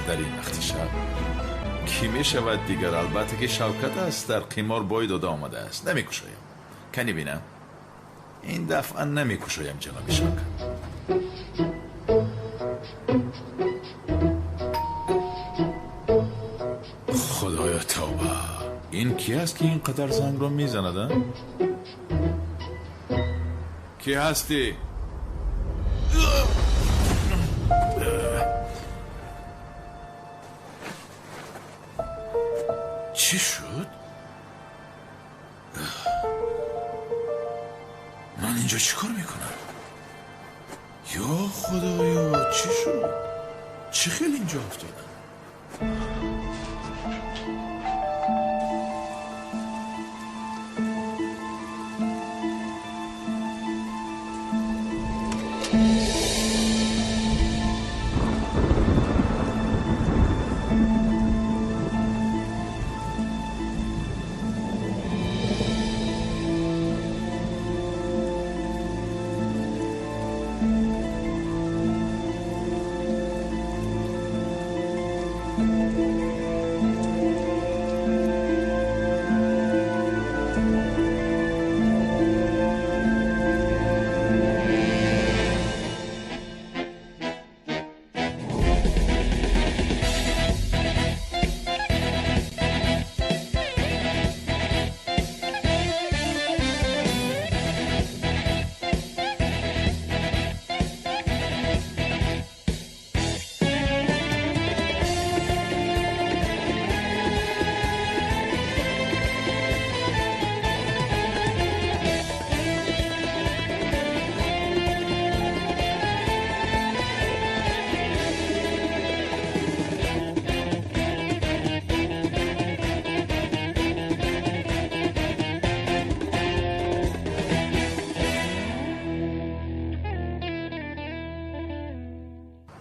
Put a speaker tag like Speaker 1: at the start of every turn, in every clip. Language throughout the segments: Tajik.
Speaker 1: Дар ин вақти шаб кӣ мешавад дигар? Албатта ки Шавкат аст, дар қимор бой дода омадааст. Намекушоям. Кани бинам, ин дафъа намекушоям ҷаноби Шавкат. Худоё тавба, ин кӣ аст ки ин қадар зангро мезанад? Кӣ ҳастӣ? Чӣ шуд? Ман инҷо чӣ кор мекунам? Ё худоё, чӣ шуд? Чӣ хел инҷо афтодам?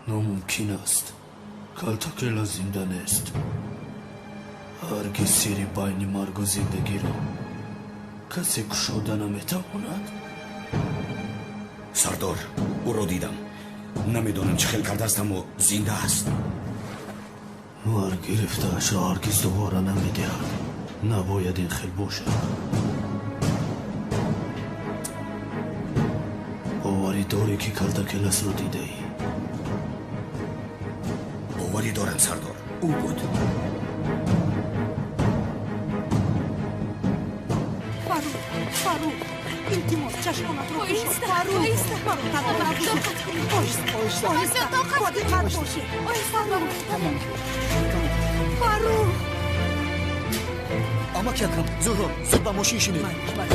Speaker 2: Номумкин аст. Калтакела зинда нест. Ҳаргиз сирри байни маргу зиндагиро касе кушода наметавонад.
Speaker 3: Сардор, ӯро дидам. Намедонам чӣ хел кардааст, аммо зинда аст.
Speaker 2: Марг гирифтаашро ҳаргиз дубора намедиҳад. Набояд ин хел бошад. Боварӣ дорӣ, ки Калтакеласро дидаӣ?
Speaker 3: Боварӣ дорам, сардор, ӯ буд.
Speaker 4: Фаррух, Фаррух, илтимос, чашмонатро кушо. Фаррух, маро танҳо нагузор. Оҳиста, оҳиста, бо диққат бошед. Фаррух, Фаррух.
Speaker 5: Амаки Акрам, Зуҳро, зуд ба мошин шинед.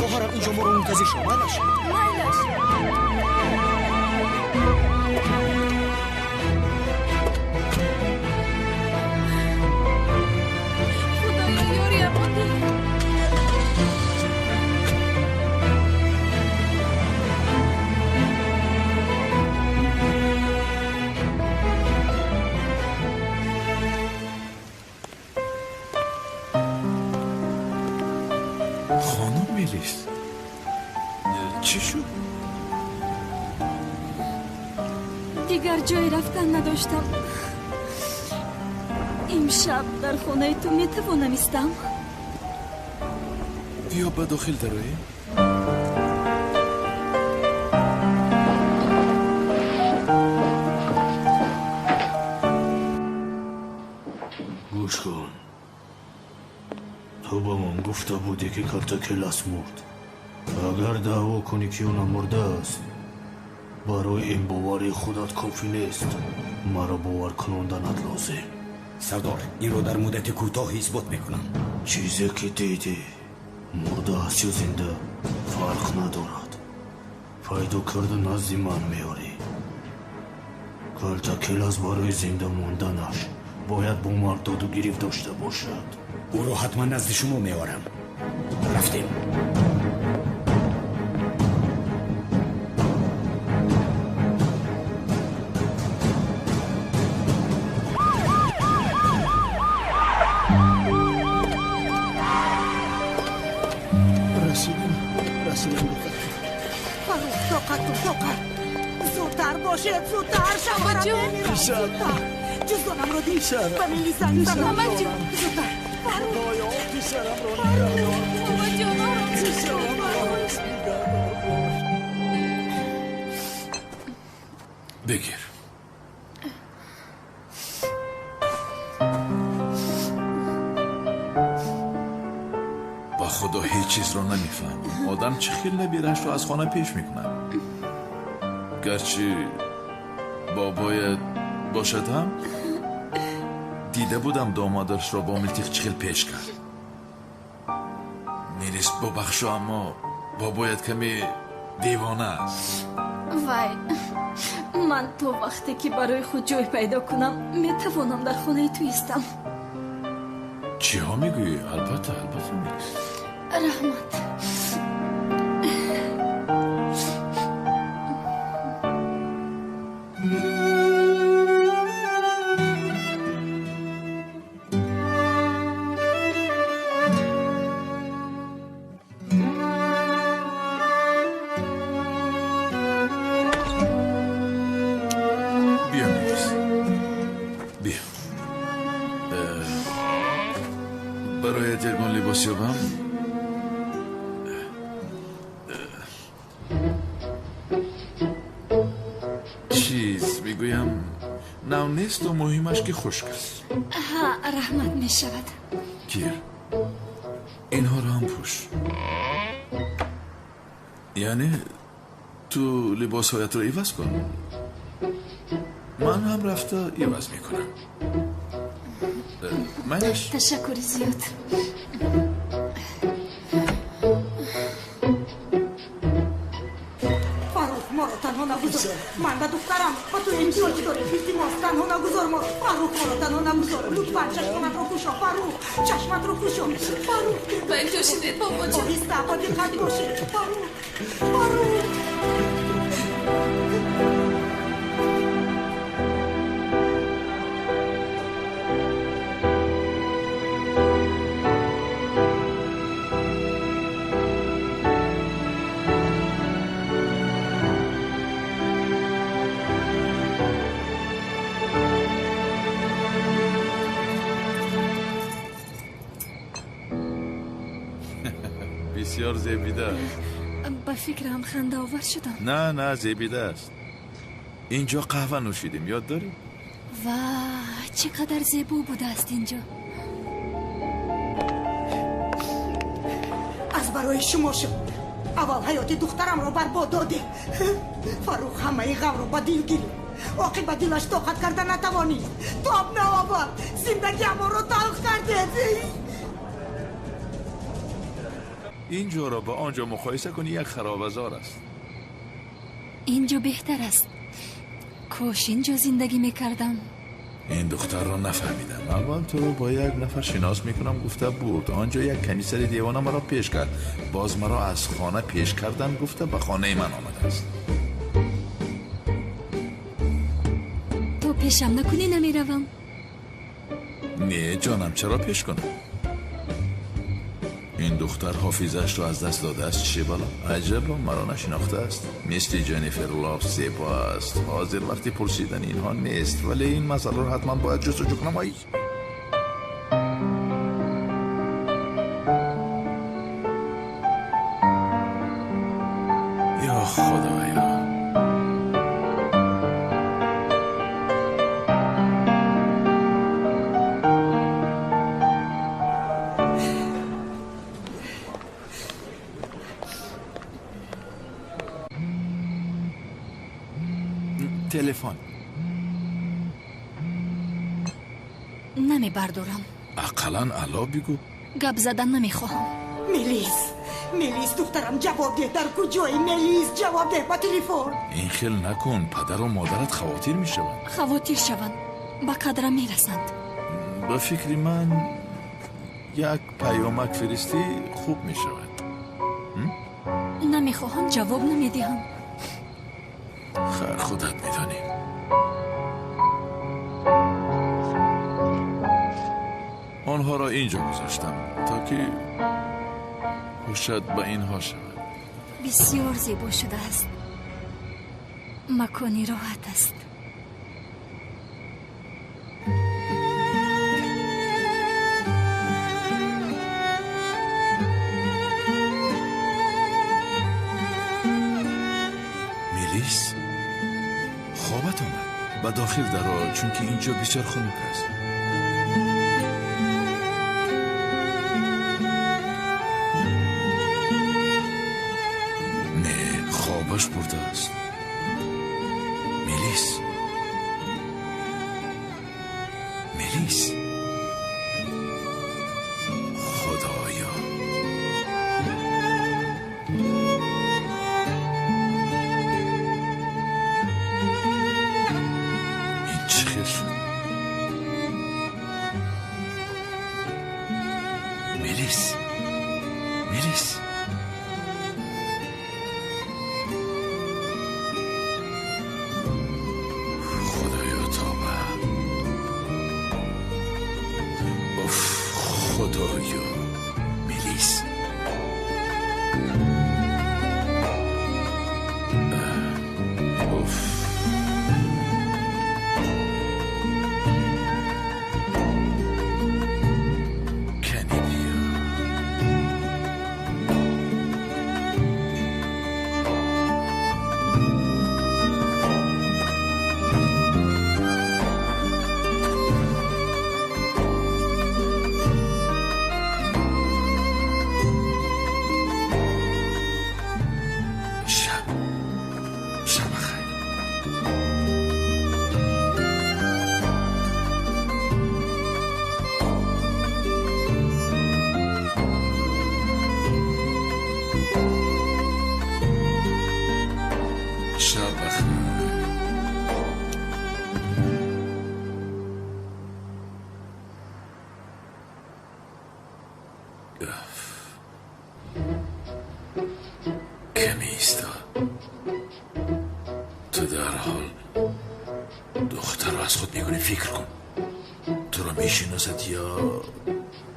Speaker 5: Хоҳарам инҷо моро мунтазир шуд. Майлаш?
Speaker 4: Майлаш.
Speaker 6: Худоё, ёриям одӣ. Дигар ҷои рафтан надоштам. Имшаб дар хонаи ту метавонам истам?
Speaker 1: Биё ба дохил дароем.
Speaker 2: Гӯш кун. Ту ба ман гуфта будӣ, ки Калтакелас мурд. Агар даъво кунӣ, ки ӯ намурдааст, барои ин бовари худат кофӣ нест. Маро бовар кунонданат лозим.
Speaker 3: Сардор, инро дар муддати кӯтоҳ исбот мекунам.
Speaker 2: Чизе ки дидӣ, мурда аст ё зинда, фарқ надорад. Пайдо карда назди ман меорӣ. Калтакелас барои зинда монданаш бояд бо мард доду гирифт дошта бошад.
Speaker 3: Ӯро ҳатман назди шумо меорам. Рафтем.
Speaker 5: Расидем, духтар.
Speaker 4: Фаррух, тоқат кун, тоқат. Зудтар бошед, зудтар, шавҳарам мемирад. Зудтар. Ҷуздонамро дид. Ба милиса занг. Зудтар. Фаррух.
Speaker 5: Худоё, писарамро нигаҳдор.
Speaker 6: Бобоҷон, ором.
Speaker 5: Писарамро нигаҳдор бош.
Speaker 1: Бигир. Ба худо ҳеҷ чизро намефаҳмам. Одам чӣ хел набираашро аз хона пеш мекунад? Гарчи бобоят бошад ҳам, дида будам домодашро бо милтиқ чӣ хел пеш кард. Мелис, бубахшо, аммо бобоят каме девона аст.
Speaker 6: Вай, ман то вақте ки барои худ ҷой пайдо кунам, метавонам дар хонаи ту истам.
Speaker 1: Чиҳо мегӯӣ? Албатта, албатта, Мелис.
Speaker 6: Раҳмат.
Speaker 1: Биё, Мелис, биё. Бароят ягон либос ёбам? Чиз мегӯям, нав несту муҳимаш ки хушк аст.
Speaker 6: Ҳа, раҳмат, мешавад.
Speaker 1: Гир, инҳоро ҳам пӯш. Яъне ту либосҳоятро иваз кун, ман ҳам рафта иваз мекунам. Майлаш?
Speaker 6: Ташаккури зиёд.
Speaker 4: Фаррух, моро танҳо нагузор. Ман ба духтарам ба ту эҳтиёҷ дорем. Илтимос, танҳо нагузор моро. Фаррух, моро танҳо нагузор. Лутфан чашмонатро кушо. Фаррух, чашматро кушо. Фаррух.
Speaker 6: Ба инҷо шинед, бобоҷон.
Speaker 4: Оҳиста, бо диққат бошед. Фаррух, Фаррух.
Speaker 1: Бисёр зебида аст.
Speaker 6: Ба фикрам хандаовар шудам.
Speaker 1: На, на, зебида аст. Инҷо қаҳва нӯшидем, ёд дорӣ?
Speaker 6: Ва чӣ қадар зебо будааст инҷо.
Speaker 4: Аз барои шумо шуд. Аввал ҳаёти духтарамро барбод додед. Фаррух ҳамаи ғамро ба дил гирифт. Оқибат дилаш тоқат карда натавонист. Тоб наовард. Зиндагиамонро талх кардед.
Speaker 1: Инҷоро ба он ҷо муқоиса кунӣ, як харобазор аст.
Speaker 6: Инҷо беҳтар аст. Кош инҷо зиндагӣ мекардам.
Speaker 1: Ин духтарро нафаҳмидам. Аввал туро бо як нафар шинос мекунам гуфта бурд. Он ҷо як комиссари девона маро пеш кард. Боз маро аз хона пеш кардан гуфта ба хонаи ман омадааст.
Speaker 6: То пешам накунӣ намеравам.
Speaker 1: Не, ҷонам, чаро пеш кунам? Ин духтар ҳофизаашро аз даст додааст. Чӣ бало? Аҷабо, маро нашинохтааст. Мисли Ҷеннифер Лопс зебо аст. Ҳозир вақти пурсидани инҳо нест, вале ин масъаларо ҳатман бояд ҷустуҷӯ кунам. Ай! Ё Худоё! Телефон.
Speaker 6: Намебардорам.
Speaker 1: Ақаллан алло бигӯ.
Speaker 6: Гап задан намехоҳам.
Speaker 4: Мелис, Мелис, духтарам, ҷавоб деҳ. Дар куҷоӣ, Мелис? Ҷавоб деҳ ба телефон.
Speaker 1: Ин хел накун, падару модарат хавотир мешаванд.
Speaker 6: Хавотир шаванд, ба қадрам мерасанд.
Speaker 1: Ба фикри ман як паёмак фиристӣ хуб мешавад.
Speaker 6: Намехоҳам, ҷавоб намедиҳам.
Speaker 1: Хайр, худат медонӣ. Онҳоро инҷо гузоштам, то ки ҳушат ба инҳо шавад.
Speaker 6: Бисёр зебо шудааст. Макони роҳат аст.
Speaker 1: Мелис, хобат омад? Ба дохил даро, чунки инҷо бисёр хунук аст. Не, хобаш бурдааст. Мелис, Мелис, Худоё! Ин чӣ хел шуд? Мелис, Мелис, Худоё, тоба! Уф, Худоё! Мелис! Уф! Кани биё. Шаб. Шаб бахайр. Шаб бахайр. Уф. Каме иста. Ту дарҳол духтарро аз худ мекунӣ. Фикр кун, туро мешиносад ё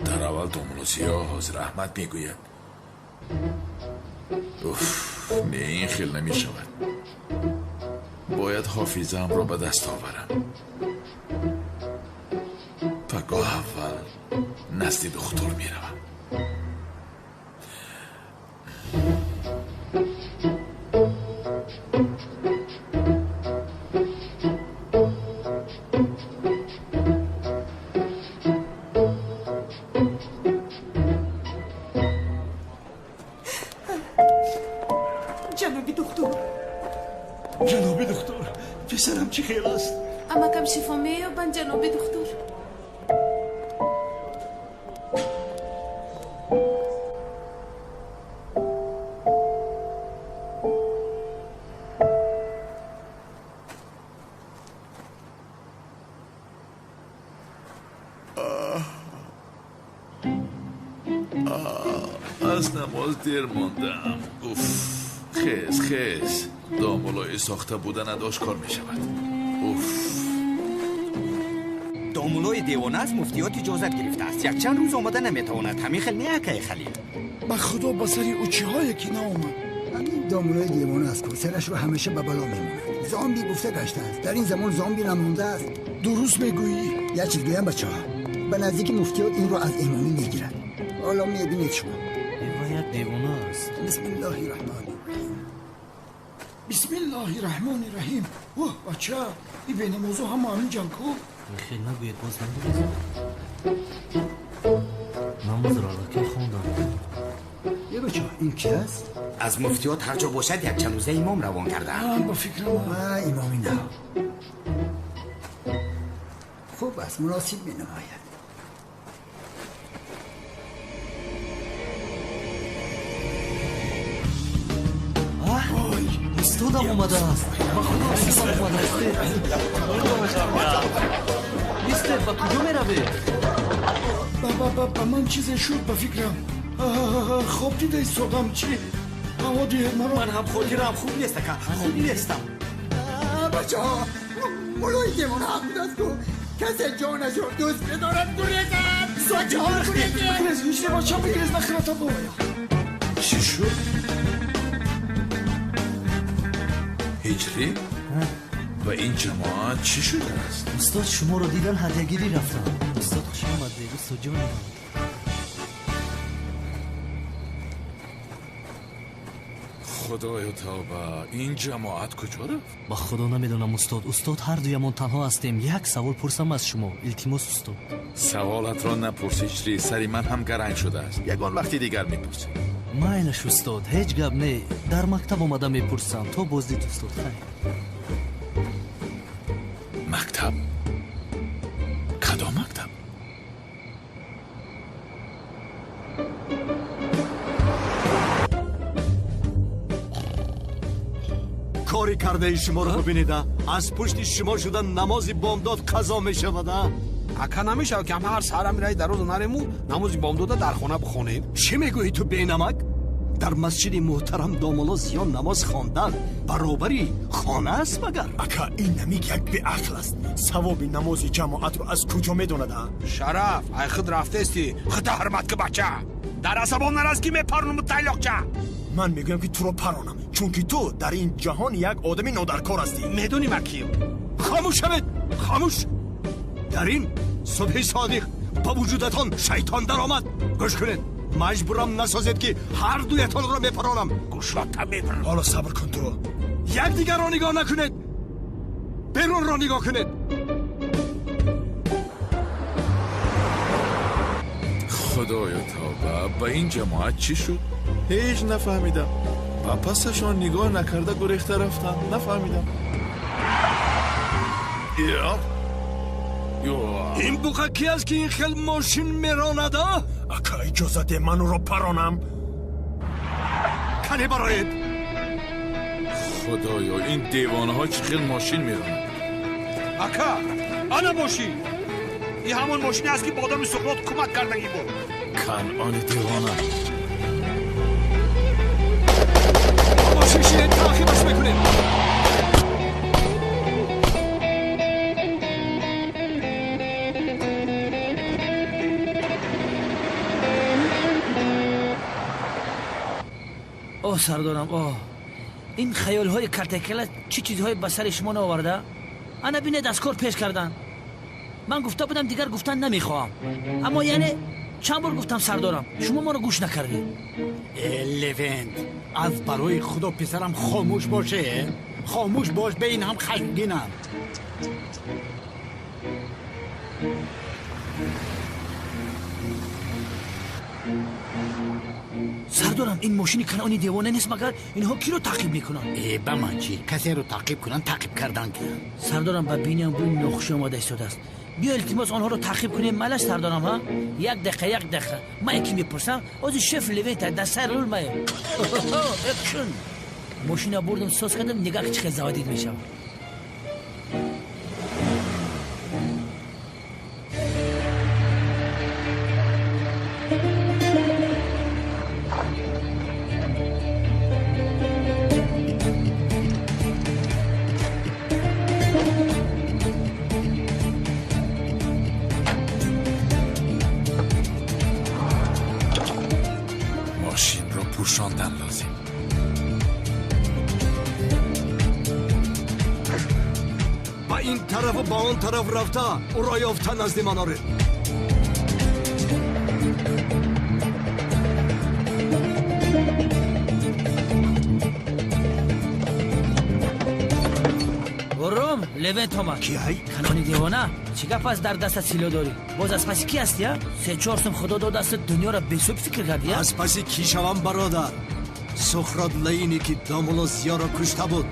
Speaker 1: дар аввал домулозиё ҳозир Аҳмад мегӯяд. Уф, не, ин хел намешавад. Бояд ҳофизаамро ба даст оварам. Пагоҳ аввал назди духтур меравам.
Speaker 4: Ҷаноби духтур,
Speaker 5: Ҷаноби духтур, писарам чӣ хел аст?
Speaker 7: Амакам шифо меёбанд, ҷаноби духтур.
Speaker 1: Аз намоз дер мондам. Уф, хез, хез. Домулои сохта буданат ошкор мешавад. Уф.
Speaker 3: Домулои девона аз муфтиёт иҷозат гирифтааст. Якчанд рӯз омада наметавонад. Ҳамин хел не, акаи Халил?
Speaker 8: Ба худо ба сари ӯ чиҳое ки наомад.
Speaker 9: Ҳамин домулои девона аст, ку сарашро ҳамеша ба бало мемонад. Зомби гуфта гаштааст. Дар ин замон зомби намондааст.
Speaker 8: Дуруст мегӯӣ.
Speaker 9: Як чиз гӯям, бачаҳо, ба наздики муфтиёт инро аз имомӣ мегирад. Ҳоло мебинед шумо.
Speaker 10: Ва як девона аст.
Speaker 9: Бисмиллоҳи раҳмони раҳим.
Speaker 8: Бисмиллоҳи раҳмони раҳим. Оҳ, бача, и бенамозо ҳама ҳамин ҷанг ку.
Speaker 10: Хел нагӯед, боз намурезад. Намозро аллакай хондам.
Speaker 9: Е бача, ин ки аст?
Speaker 3: Аз муфтиёт ҳар ҷо бошад як чанд рӯза имом равон кардаанд.
Speaker 8: Ба фикрам
Speaker 9: имоми нав. Хуб аст, муносиб менамояд.
Speaker 10: Устодам омадааст. Ба худо устодам омадааст. Мистер, ба куҷо меравед?
Speaker 8: Ба ман чизе шуд, ба фикрам. Хоб дида истодам. Чӣ? Ҳаво диҳед маро.
Speaker 5: Ман ҳам хотираам хуб нест, ака, хуб нестам.
Speaker 9: Бачаҳо, мулои девона ҳақ будааст, ку касе ҷонашро дӯст бидорад гурезад. Бачаҳо, гурезед.
Speaker 8: Бигрез, ҳиҷри бача, бигрез, нахирата бо.
Speaker 1: Чӣ шуд? Ҳиҷрӣ? Ва ин ҷамоат чӣ шудааст?
Speaker 10: Устод, шуморо дидан ҳадягирӣ рафтам. Устод, хуш омадед, устод ҷони ман.
Speaker 1: Худоё тавба, ин ҷамоат куҷо рафт?
Speaker 10: Ба худо намедонам, устод. Устод, ҳар дуямон танҳо ҳастем. Як савол пурсам аз шумо, илтимос, устод.
Speaker 1: Саволатро напурс, ҳиҷрӣ, сари ман ҳам гаранг шудааст. Ягон вақти дигар мепурсӣ.
Speaker 10: Майлаш, устод, ҳеҷ гап не. Дар мактаб омада мепурсам. То боздид, устод, хайр.
Speaker 1: Мактаб? Кадом мактаб?
Speaker 5: Кори кардаи шуморо бибинеда. Аз пушти шумо шуда намози бомдод қазо мешавада.
Speaker 11: Ака, намешавад ки ҳама ҳар саҳара мираи дарозу нарему намози бомдода дар хона бихонем.
Speaker 5: Чӣ мегӯӣ ту, бенамак? Дар масҷиди муҳтарам домулло зиён намоз хондан баробари хона аст магар?
Speaker 12: Ака, ин намик як беақл аст. Савоби намози ҷамоатро аз куҷо медонад?
Speaker 11: Шараф, ай худ рафтести, худта ҳурмат ки, бача. Дар асабон нарас ки мепаронуму тайлоқча.
Speaker 12: Ман мегӯям ки туро паронам, чунки ту дар ин ҷаҳон як одами нодаркор ҳастӣ.
Speaker 11: Медонӣ ман кием?
Speaker 5: Хомӯш шавед, хомӯш. Дар ин субҳи содиқ ба вуҷудатон шайтон даромад. Гӯш кунед, маҷбурам насозед ки ҳар дуятонро мепаронам.
Speaker 11: Гӯшлата мепарам.
Speaker 12: Ҳоло сабр кун ту.
Speaker 5: Якдигарро нигоҳ накунед, берунро нигоҳ кунед.
Speaker 1: Худоё тавба, ба ин ҷамоат чӣ шуд? Ҳеҷ нафаҳмидам. Ба пасашон нигоҳ накарда гурехта рафтам. Нафаҳмидам.
Speaker 5: Ин буқа ки аст ки ин хел мошин меронад?
Speaker 12: Ака, иҷоза де ман ӯро паронам.
Speaker 5: Кане бароед.
Speaker 1: Худоё, ин девонаҳо чӣ хел мошин меронанд?
Speaker 11: Ака, ана мошин. Ин ҳамон мошине аст ки ба одами суқрот кӯмак кардагӣ буд.
Speaker 1: Канъони девона.
Speaker 5: Мошин шинед, таъқибаш мекунем.
Speaker 13: Оҳ, сардорам, оҳ, ин хаёлҳои картакала чӣ чизҳое ба сари шумо наоварда? Ана бинед, аз кор пеш кардан. Ман гуфта будам, дигар гуфтан намехоҳам, аммо яъне чанд бор гуфтам, сардорам, шумо моро гӯш накардед.
Speaker 14: Э, Левент, аз барои худо писарам хомӯш боше, хомӯш бош, бе ин ҳам хашмгинам.
Speaker 13: Сардорам, ин мошини канъони девона нест магар? Инҳо киро таъқиб мекунанд?
Speaker 14: Э, ба ман чӣ? Касеро таъқиб кунанд, таъқиб кардан кунанд.
Speaker 13: Сардорам, ба биниам бӯи нохушӣ омада истодааст. Биё, илтимос, онҳоро таъқиб кунем. Майлаш, сардорам? Ҳа, як дақиқа, як дақиқа, ман яке мепурсам. Ози шеф Левента дар сари рул мая. Экшн! Мошина бурдам, соз кардам, нигаҳ ки чӣ хел заводид мешавад.
Speaker 5: тарафу ба он тараф рафта ӯро ёфта назди ман оред.
Speaker 13: Ором, Левент омад.
Speaker 5: Ки ай?
Speaker 13: Канони девона. Чӣ гап аст дар дастат сило дорӣ? Боз аз паси ки ҳастӣ, а? 3-4 сум худо додастат, дунёро бесуб фикр кардӣ, а?
Speaker 5: Аз паси кӣ шавам, бародар? Сухрот Лаине ки домулло Зиёро кушта буд.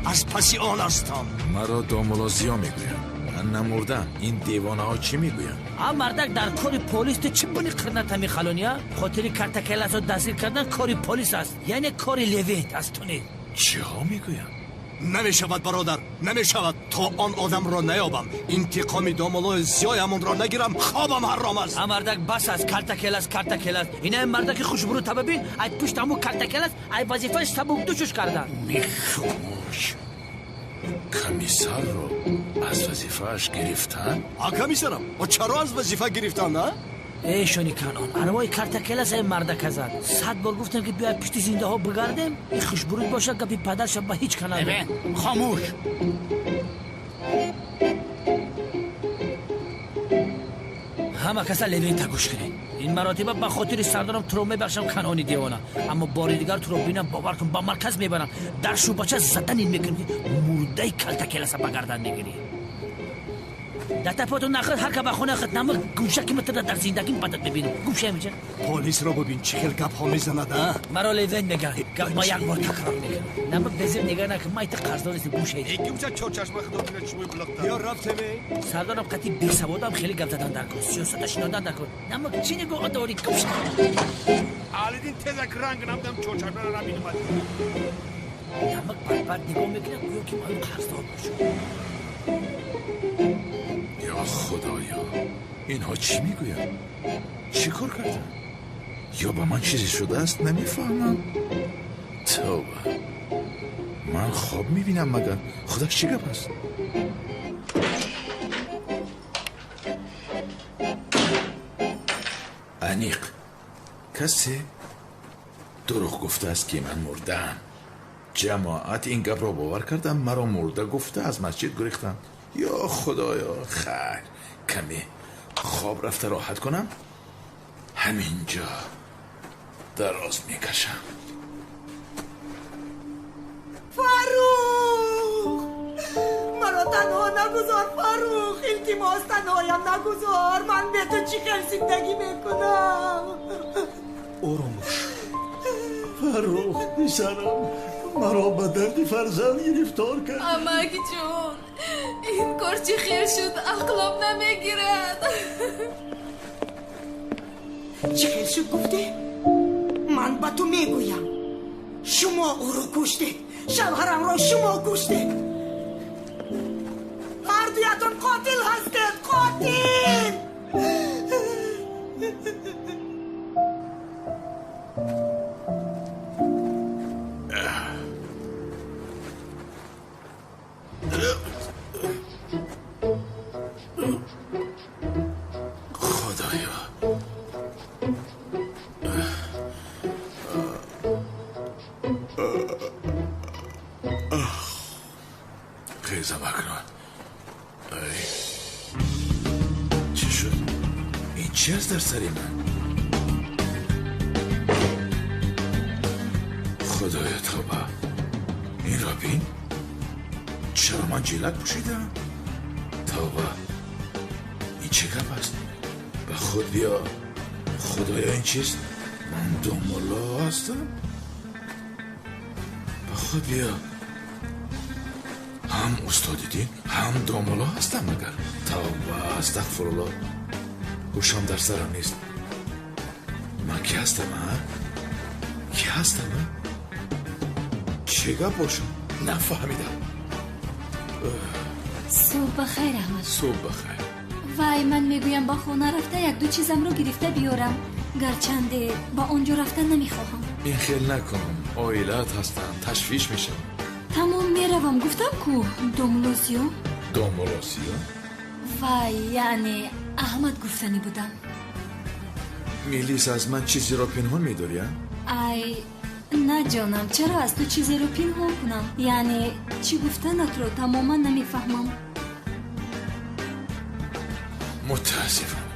Speaker 5: Аз паси он ҳастам.
Speaker 1: Маро домулло Зиё мегӯянд. Ман намурдам. Ин девонаҳо чӣ мегӯянд?
Speaker 13: А мардак дар кори полис ту чӣ буни қирната мехалонӣ, а? Хотири картакеласо дастгир кардан кори полис аст. Яъне кори Левент аз ту нест.
Speaker 1: Чиҳо мегӯянд?
Speaker 5: Намешавад, бародар, намешавад. То он одамро наёбам, интиқоми домуллои Зиёямонро нагирам, хобам ҳаром аст.
Speaker 13: А мардак бас аст, картакелас, картакелас. Инаи мардаки хушбурӯ таба бин, ай пушт ҳамун картакелас, ай вазифааш сабукдӯшуш кардан.
Speaker 1: Мехомӯш. Комиссарро аз вазифааш гирифтан?
Speaker 5: А комиссарам, чаро аз вазифа гирифтан, а?
Speaker 13: Эй шони Канон, арвои картакелас ай мардака зад. 100 бор гуфтам ки биёй пушти зиндаҳо бигардем, ин хушбурӯд бошад, гапи падарша ба ҳеҷ ка надод.
Speaker 14: Левент, хомӯш.
Speaker 13: Ҳама каса Левента гӯш кунед. Ин маротиба ба хотири сардарам туро мебахшам, Канони девона. Аммо бори дигар туро бинам, бовар кун, ба марказ мебарам. Дар шӯбача заданин мекунем, ки мурдаи калтакеласа ба гардан мегирӣ. Дата потон нахӯд, ҳар ка ба хона худ намуд, гӯша ки метавонад дар зиндагим бадат бибинам. Гӯша меча?
Speaker 5: Полисро бибин, чӣ хел гапҳо мезанад, а?
Speaker 13: Маро Левент мегӯяд. Гап ма як бор такрор мекунам. Намуд безир нигаҳ накун, ман ита қарздор нестам, гӯша.
Speaker 11: Э, гӯша чорчашма худо бинад чӯи булоқта.
Speaker 5: Ё рафтем, э?
Speaker 13: Сардарам қати бесаводам хеле гап задан дар кор, сиёсата шинодан дар кор. Намуд чӣ нигоҳ дорӣ? Гӯша.
Speaker 11: Алидин тезак ранг намудам чорчашмаро набинам.
Speaker 13: Намуд бадбад нигоҳ мекунад, гӯё ки ман қарздор бошам.
Speaker 1: Я худоё, инҳо чӣ мегӯянд? Чӣ кор карданд? Ё ба ман чизе шудааст, намефаҳмам. Тавба, ман хоб мебинам магар? Худаш чӣ гап аст? Аниқ касе дурӯғ гуфтааст ки ман мурдаам. Ҷамоат ин гапро бовар кардам, маро мурда гуфта аз масҷид гурехтанд. Ё худоё, хайр, каме хоб рафта роҳат кунам, ҳаминҷо дароз мекашам.
Speaker 4: Фаррух, маро танҳо нагузор, Фаррух, илтимос, танҳоям нагузор. Ман бе ту чӣ хел зиндагӣ мекунам?
Speaker 8: Ором бош, Фаррух, писарам, маро ба дарди фарзанд гирифтор кард.
Speaker 7: Амаки ҷон, ин кор чӣ хел шуд, ақлам намегирад.
Speaker 4: Чӣ хел шуд гуфтӣ? Ман ба ту мегӯям, шумо ӯро куштед, шавҳарамро шумо куштед. Ҳардуятон қотил ҳастед, қотил!
Speaker 1: Худоё, хезам акнун. Ай, чӣ шуд? Ин чӣ аст дар сари ман? Худоё, тавба, инро бин. Чаро ман ҷилак пӯшидам? Тавба, ин чӣ гап аст? Ба худ биё. Худоё, ин чист? Ман домулло ҳастам? Ба худ биё. Ҳам устоди дин, ҳам домулло ҳастам магар? Тавба, астағфируллоҳ. Ҳушам дар сарам нест. Ман ки ҳастам, а? Ки ҳастам, а? Чӣ гап бошам? Нафаҳмидам.
Speaker 6: Субҳ бахайр, Аҳмад.
Speaker 1: Субҳ бахайр.
Speaker 6: Вай, ман мегӯям ба хона рафта як-ду чизамро гирифта биёрам. Гарчанде ба он ҷо рафтан намехоҳам.
Speaker 1: Ин хел накун, оилаат ҳастанд, ташвиш мешавам.
Speaker 6: Тамом, меравам, гуфтам ку, домулло Зиё.
Speaker 1: Домулло Зиё?
Speaker 6: Вай, яъне Аҳмад гуфтанӣ будам.
Speaker 1: Мелис, аз ман чизеро пинҳон медорӣ, а?
Speaker 6: Ай, на ҷонам, чаро аз ту чизеро пинҳон кунам? Яъне чӣ гуфтанатро тамоман намефаҳмам.
Speaker 1: Мутаассифона.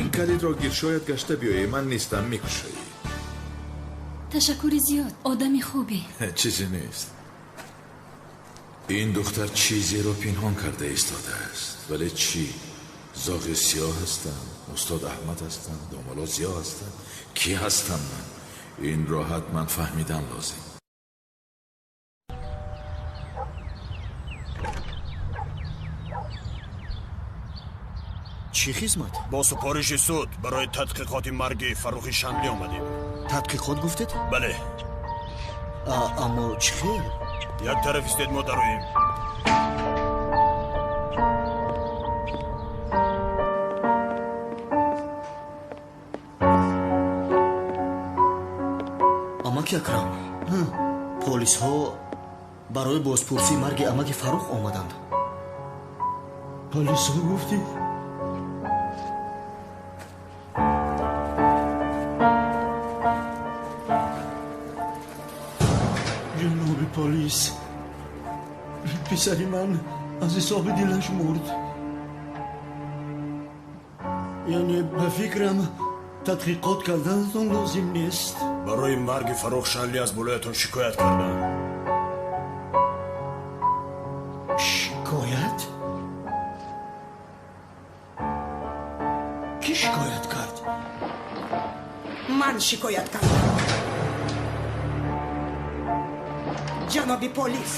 Speaker 1: Ин калидро гир, шояд гашта биёӣ. Ман нестам, мекушоӣ.
Speaker 6: Ташаккури зиёд, одами хубе.
Speaker 1: Чизе нест. Ин духтар чизеро пинҳон карда истодааст. Вале чӣ? Зоғи сиёҳ ҳастам, устод Аҳмад ҳастам, домола зиё ҳастам. Кӣ ҳастам ман? Инро ҳатман фаҳмидан лозим.
Speaker 2: Чӣ хизмат?
Speaker 12: Бо супориши суд барои тадқиқоти марги Фаррухи Шанлӣ омадем.
Speaker 2: Тадқиқот гуфтед?
Speaker 12: Бале.
Speaker 2: Аммо чӣ хел?
Speaker 12: Як тараф истед, мо дароем.
Speaker 2: Амаки Акрам, полисҳо барои бозпурсии марги амаки Фаррух омаданд. Полисҳо гуфтӣ? Ҷаноби полис, писари ман аз ҳисоби дилаш мурд. Яъне ба фикрам тадқиқот карданатон лозим нест.
Speaker 12: Барои марги Фаррух Шанлӣ аз болоятон шикоят кардам.
Speaker 2: Шикоят? Кӣ шикоят кард?
Speaker 4: Ман шикоят кардам. Ҷаноби полис,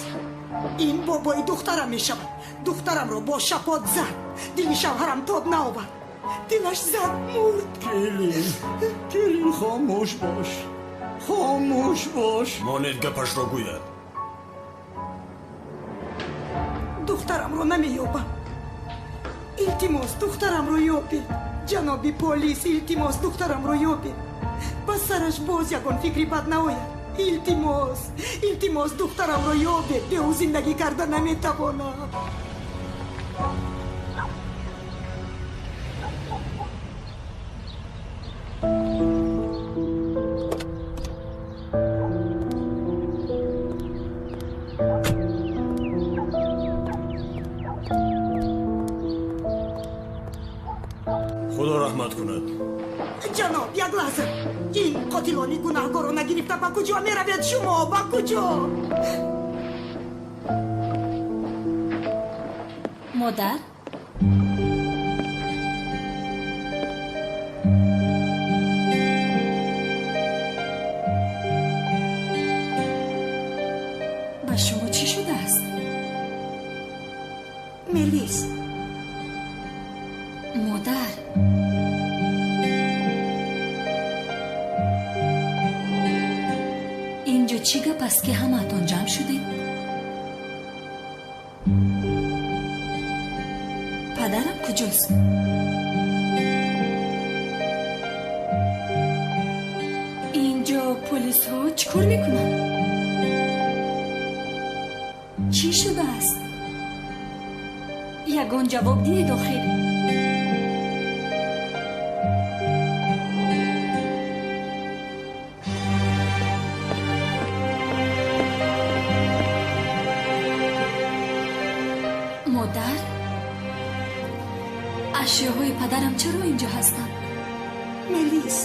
Speaker 4: ин бобои духтарам мешавад. Духтарамро бо шапот зад. Дили шавҳарам тоб наовард. Дилаш зад, мурд.
Speaker 2: Келин, келин, хомӯш бош, хомӯш бош.
Speaker 12: Монед гапашро гӯяд.
Speaker 4: Духтарамро намеёбам. Илтимос, духтарамро ёбед. Ҷаноби полис, илтимос, духтарамро ёбед. Ба сараш боз ягон фикри бад наояд. Илтимос, илтимос, духтарамро ёбед. Бе ӯ зиндагӣ карда наметавонам.
Speaker 12: Худо раҳмат кунад.
Speaker 4: Ҷаноб, як лаҳза. Ин қотилони гунаҳгорро нагирифта ба куҷо меравед шумо? Ба куҷо?
Speaker 6: Модар? Ба шумо чӣ шудааст?
Speaker 4: Мелис.
Speaker 6: Модар, инҷо чӣ гап аст ки ҳамаатон ҷамъ шудед? Падарам куҷост? Инҷо полисҳо чӣ кор мекунанд? Чӣ шудааст? Ягон ҷавоб диҳед охир. Модар, ашёҳои падарам чаро инҷо ҳастанд?
Speaker 4: Мелис.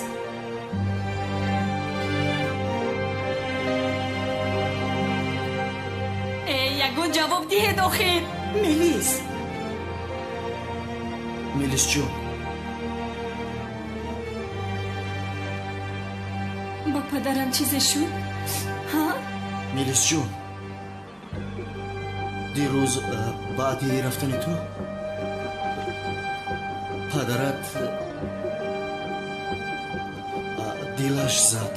Speaker 6: Э, ягон ҷавоб диҳед охир.
Speaker 4: Мелис.
Speaker 2: Мелисҷон.
Speaker 6: Ба падарам чизе шуд? Ҳа?
Speaker 2: Мелисҷон, дирӯз баъди рафтани ту падарат дилаш зад.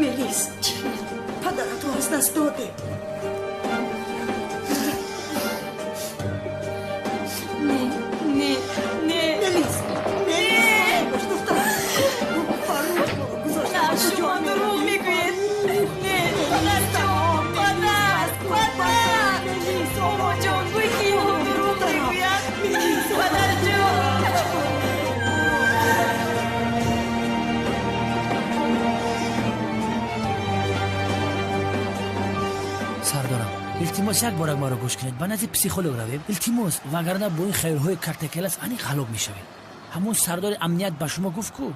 Speaker 4: Мелис, падаратро аз даст додем.
Speaker 6: Не, не, не.
Speaker 4: Мелис, мелис, духтарам. Фаррухро гузошта ба куҷо
Speaker 6: Шумо дурӯғ мегӯед. Не, падарҷон, падар, падар. Бобоҷон, гӯй ки инҳо дурӯғ мегӯянд. Падарҷон.
Speaker 13: Илтимос, як борак маро гӯш кунед, ба назди психолог равем. Илтимос, вагарна бо ин хаёлҳои картакелас аниқ ҳалок мешавед. Ҳамон сардори амният ба шумо гуфт ку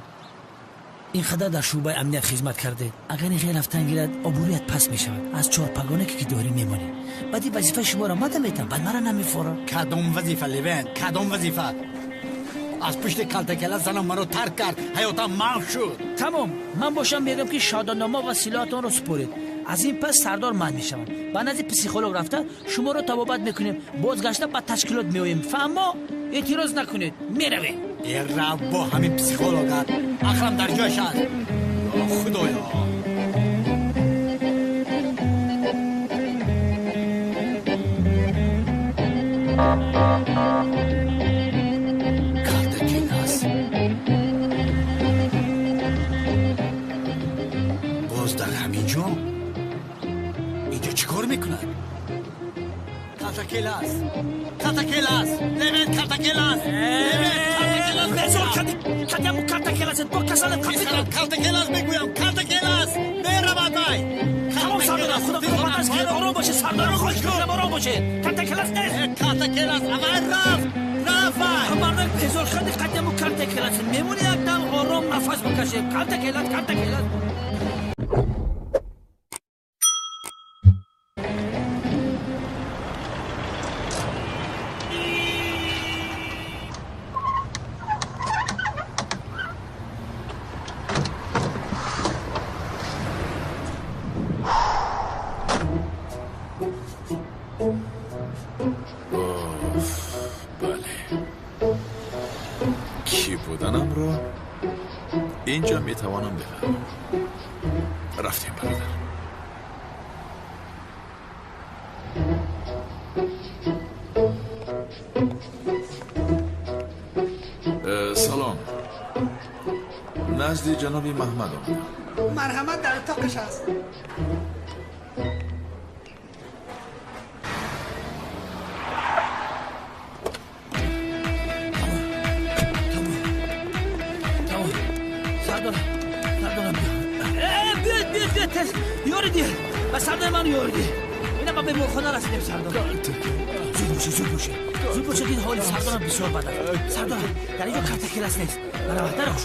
Speaker 13: ин қадар дар шӯъбаи амният хизмат кардед. Агар ин хел рафтан гирад, обрӯят паст мешавад. Аз чорпагоне ки дорӣ мемонӣ. Баъди вазифаи шуморо мада метам, баъд мара намефора.
Speaker 14: Кадом вазифа, Левент? Кадом вазифа? Аз пушти калтакела занам маро тарк кард, ҳаётам маҳв шуд.
Speaker 13: Тамом, ман бошам мегӯям ки шаҳодатнома ва силоҳатонро супоред. Аз ин пас сардор ман мешавам. Ба назди психолог рафта шуморо табобат мекунем, бозгашта ба ташкилот меоем. Фаҳмо? Эътироз накунед, меравем.
Speaker 14: Э, рав бо ҳамин психологат, ақлам дар ҷояш аст. Ё худоё! Калтакелас боз дар ҳамин ҷо? Инҷо чӣ кор мекунад? Калтакелас, калтакелас, Левент, калтакелас, Левент, калтакелас.
Speaker 13: Безор кардӣ, кадяму калтакелас бо касалам.
Speaker 14: Писарам, калтакелас мегӯям, калтакелас меравад вай.
Speaker 13: Тамом, сардорам, худо қувват аст. Ором бошед, сардорам, хоҳиш мекунам, ором бошед. Калтакелас нест.
Speaker 14: Калтакелас аввал рафт, рафт вай.
Speaker 13: Мардак, безор кардӣ, кадяму калтакелас. Мемонӣ як дам ором нафас бикашед. Калтакелас, калтакелас.
Speaker 1: Бале, кӣ буданамро инҷо метавонам бифаҳмам. Рафтем, бародар. Салом, назди ҷаноби Маҳмад омадам.
Speaker 4: Марҳамат, дар утоқаш аст.
Speaker 13: Сардорам, сардорам, биёед, биёед, биёед, тез ёри диҳед ба сардори ман, ёри диҳед. Ина ба беморхона расидем, сардор. Зуд бошед, зуд бошед, зуд бошед, ин ҳоли сардорам бисёр бад аст. Сардорам, дар инҷо картакелас нест. Баравад, дар хуш.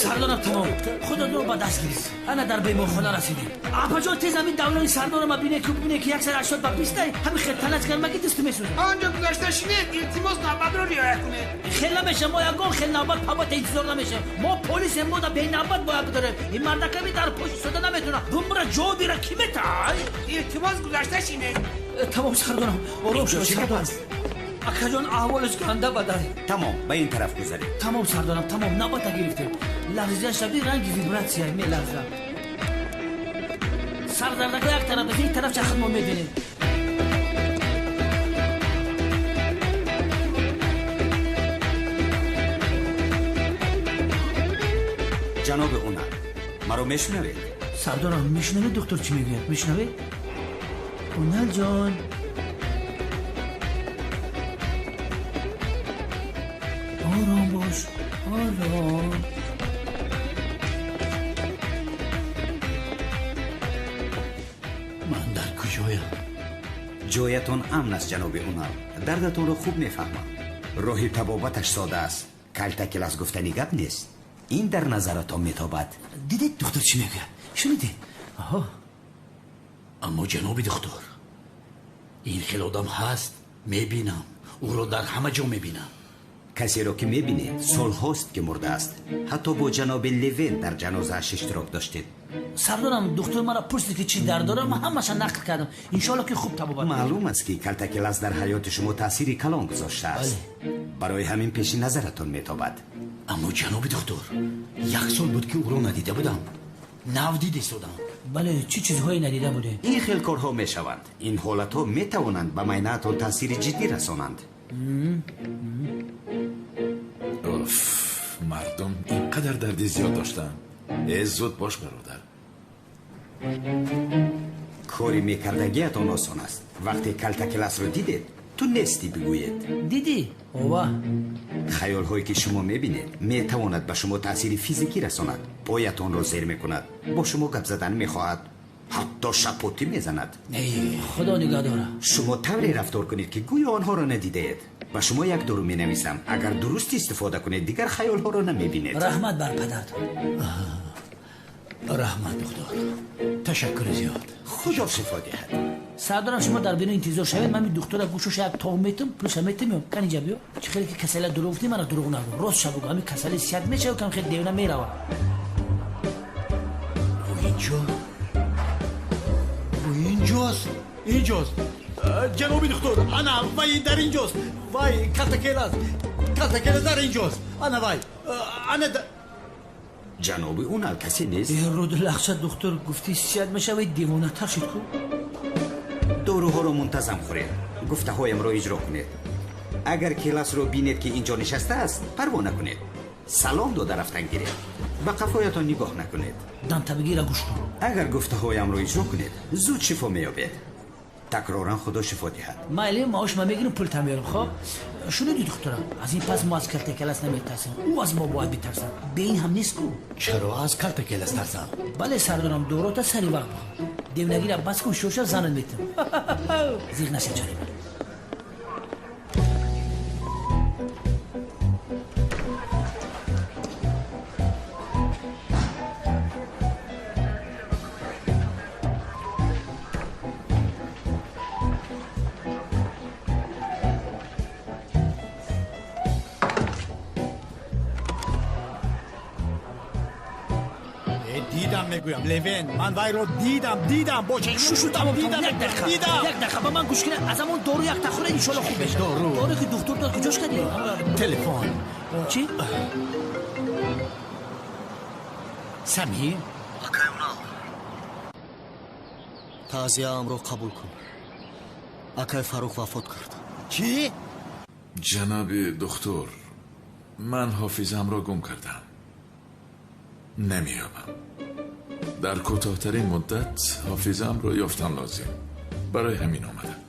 Speaker 13: Сардорам, тамом, худатонро ба даст гиред. Ана дар беморхона расидем. Апаҷон, тез ҳамин даврони сардорама бине, ки бибине ки 180 ба 20. Ҳамин хел талач кармаги дасту месӯзад.
Speaker 9: Анҷо гузашта шинед, илтимос, навбатро риоя кунед.
Speaker 13: Хел намеша, мо ягон хел навбат пабата интизор намешем. Мо полисем, мо да бенавбат бояд бидорем. Ин мардаками дар пошти сода наметона бумра ҷо бира ки метай.
Speaker 9: Илтимос, гузашта шинед.
Speaker 13: Тамом, сардорам, ором шуд, сардорам. Акаҷон, аҳволаш ганда бадай.
Speaker 3: Тамом, ба ин тараф гузаред.
Speaker 13: Тамом, сардорам, тамом, навбата гирифтем. Ларзида шаби ранги вибратсия меларза. Сардардака як тараф, ин тараф чахат мо мебинем.
Speaker 3: Ҷаноби Унал, маро мешунавед?
Speaker 13: Сардорам, мешунавед, доктор чӣ мегӯяд? Мешунавед, Уналҷон? Ором бош, ором.
Speaker 14: Ман дар куҷоям?
Speaker 3: Ҷоятон амн аст, ҷаноби Унал. Дардатонро хуб мефаҳмам. Роҳи табобаташ сода аст. Калтакелас гуфтани гап нест, ин дар назаратон метобад.
Speaker 13: Дидед, доктор чӣ мегӯяд? Шунидед? Аҳо.
Speaker 14: Аммо, ҷаноби духтур, ин хел одам ҳаст, мебинам, ӯро дар ҳама ҷо мебинам.
Speaker 3: Касеро ки мебинед, солҳост ки мурдааст. Ҳатто бо ҷаноби Левен дар ҷанозааш иштирок доштед.
Speaker 13: Сардорам, духтур мара пурсид, ки чӣ дард дорам, ман ҳамаша нақл кардам. Иншоалло, ки хуб табобат.
Speaker 3: Маълум аст, ки калтакелас дар ҳаёти шумо таъсири калон гузоштааст, барои ҳамин пеши назаратон метобад.
Speaker 14: Аммо, ҷаноби духтур, як сол буд, ки ӯро надида будам, нав дида истодам.
Speaker 13: Бале, чӣ чизҳое надида будем.
Speaker 3: Ин хел корҳо мешаванд. Ин ҳолатҳо метавонанд ба майнаатон таъсири ҷиддӣ расонанд.
Speaker 1: Уф, мардум ин қадар дарди зиёд доштанд. Э, зуд бош, бародар.
Speaker 3: Кори мекардагиатон осон аст. Вақте калтакеласро дидед, ту нестӣ бигӯед.
Speaker 13: Дидӣ, ова.
Speaker 3: Хаёлҳое ки шумо мебинед, метавонад ба шумо таъсири физикӣ расонад. Поятонро зер мекунад, бо шумо гап задан мехоҳад. Ҳатто шапотӣ мезанад.
Speaker 13: Худо нигоҳ дора.
Speaker 3: Шумо тавре рафтор кунед, ки гӯё онҳоро надидаед. Ба шумо як дору менависам. Агар дуруст истифода кунед, дигар хаёлҳоро намебинед.
Speaker 13: Раҳмат бар падартон.
Speaker 14: Раҳмат, духтур. Ташаккури зиёд.
Speaker 3: Худо шифо диҳад.
Speaker 13: Сардорам, шумо дар бино интизор шавед, ман духтура гӯшоша як тоғ метум, пулша метум, кан инҷа биё. Чӣ хеле ки касалия дурӯғ гуфтӣ, мана дурӯғ нагӯ. Рост ша бугӯ, ҳамин касали сиҳат мешавад, кам хеле девона мерава.
Speaker 14: Инҷо? Инҷост, инҷост. Ҷаноби духтур, ана вай дар инҷост. Вай калтакелас, калтакелас дар инҷост. Ана вай, ана.
Speaker 3: Ҷаноби Унал, касе нест?
Speaker 13: Руду лахша, духтур, гуфтӣ сиҳат мешавад, девонатар шуд ку.
Speaker 3: Доруҳоро мунтазам хӯред, гуфтаҳоямро иҷро кунед. Агар Келасро бинед, ки инҷо нишастааст, парво накунед. Салом дода рафтан гиред. Ба қафоятон нигоҳ накунед.
Speaker 13: Дантабигира гӯш кун.
Speaker 3: Агар гуфтаҳоямро иҷро кунед, зуд шифо меёбед. Такроран худо шифо диҳад.
Speaker 13: Майли, маош ма мегирам, пултам меёрам. Хоб, шуниди, духтура, аз ин пас мо аз Калтакелас наметарсем, ӯ аз мо бояд битарсад. Бе ин ҳам нест ку.
Speaker 14: Чаро аз Калтакелас тарсам?
Speaker 13: Бале, сардорам, дорота сари вақт бихӯр. Девнагира бас кун, шоша занат метам. Зиғ наша, ҷони ман.
Speaker 9: Дидам, мегӯям, Левен, ман вайро дидам, дидам бо чашм.
Speaker 13: Тамом.
Speaker 9: Дидам.
Speaker 13: Як дақиқа.
Speaker 9: Дидам.
Speaker 13: Як дақиқа, ба ман гӯш кунед. Аз ҳамон дору якта хӯред, иншолло хуб мешавад.
Speaker 14: Дору?
Speaker 13: Дору, ки духтур дод, куҷош кардӣ?
Speaker 14: Телефон.
Speaker 13: Чӣ?
Speaker 14: Самир.
Speaker 10: Акай Унал, таъзияамро қабул кун. Акай Фаррух вафот кард.
Speaker 9: Чӣ?
Speaker 1: Ҷаноби духтур, ман ҳофизамро гум кардам, намеёбам. Дар кӯтоҳтарин муддат ҳофизамро ёфтан лозим, барои ҳамин омадам.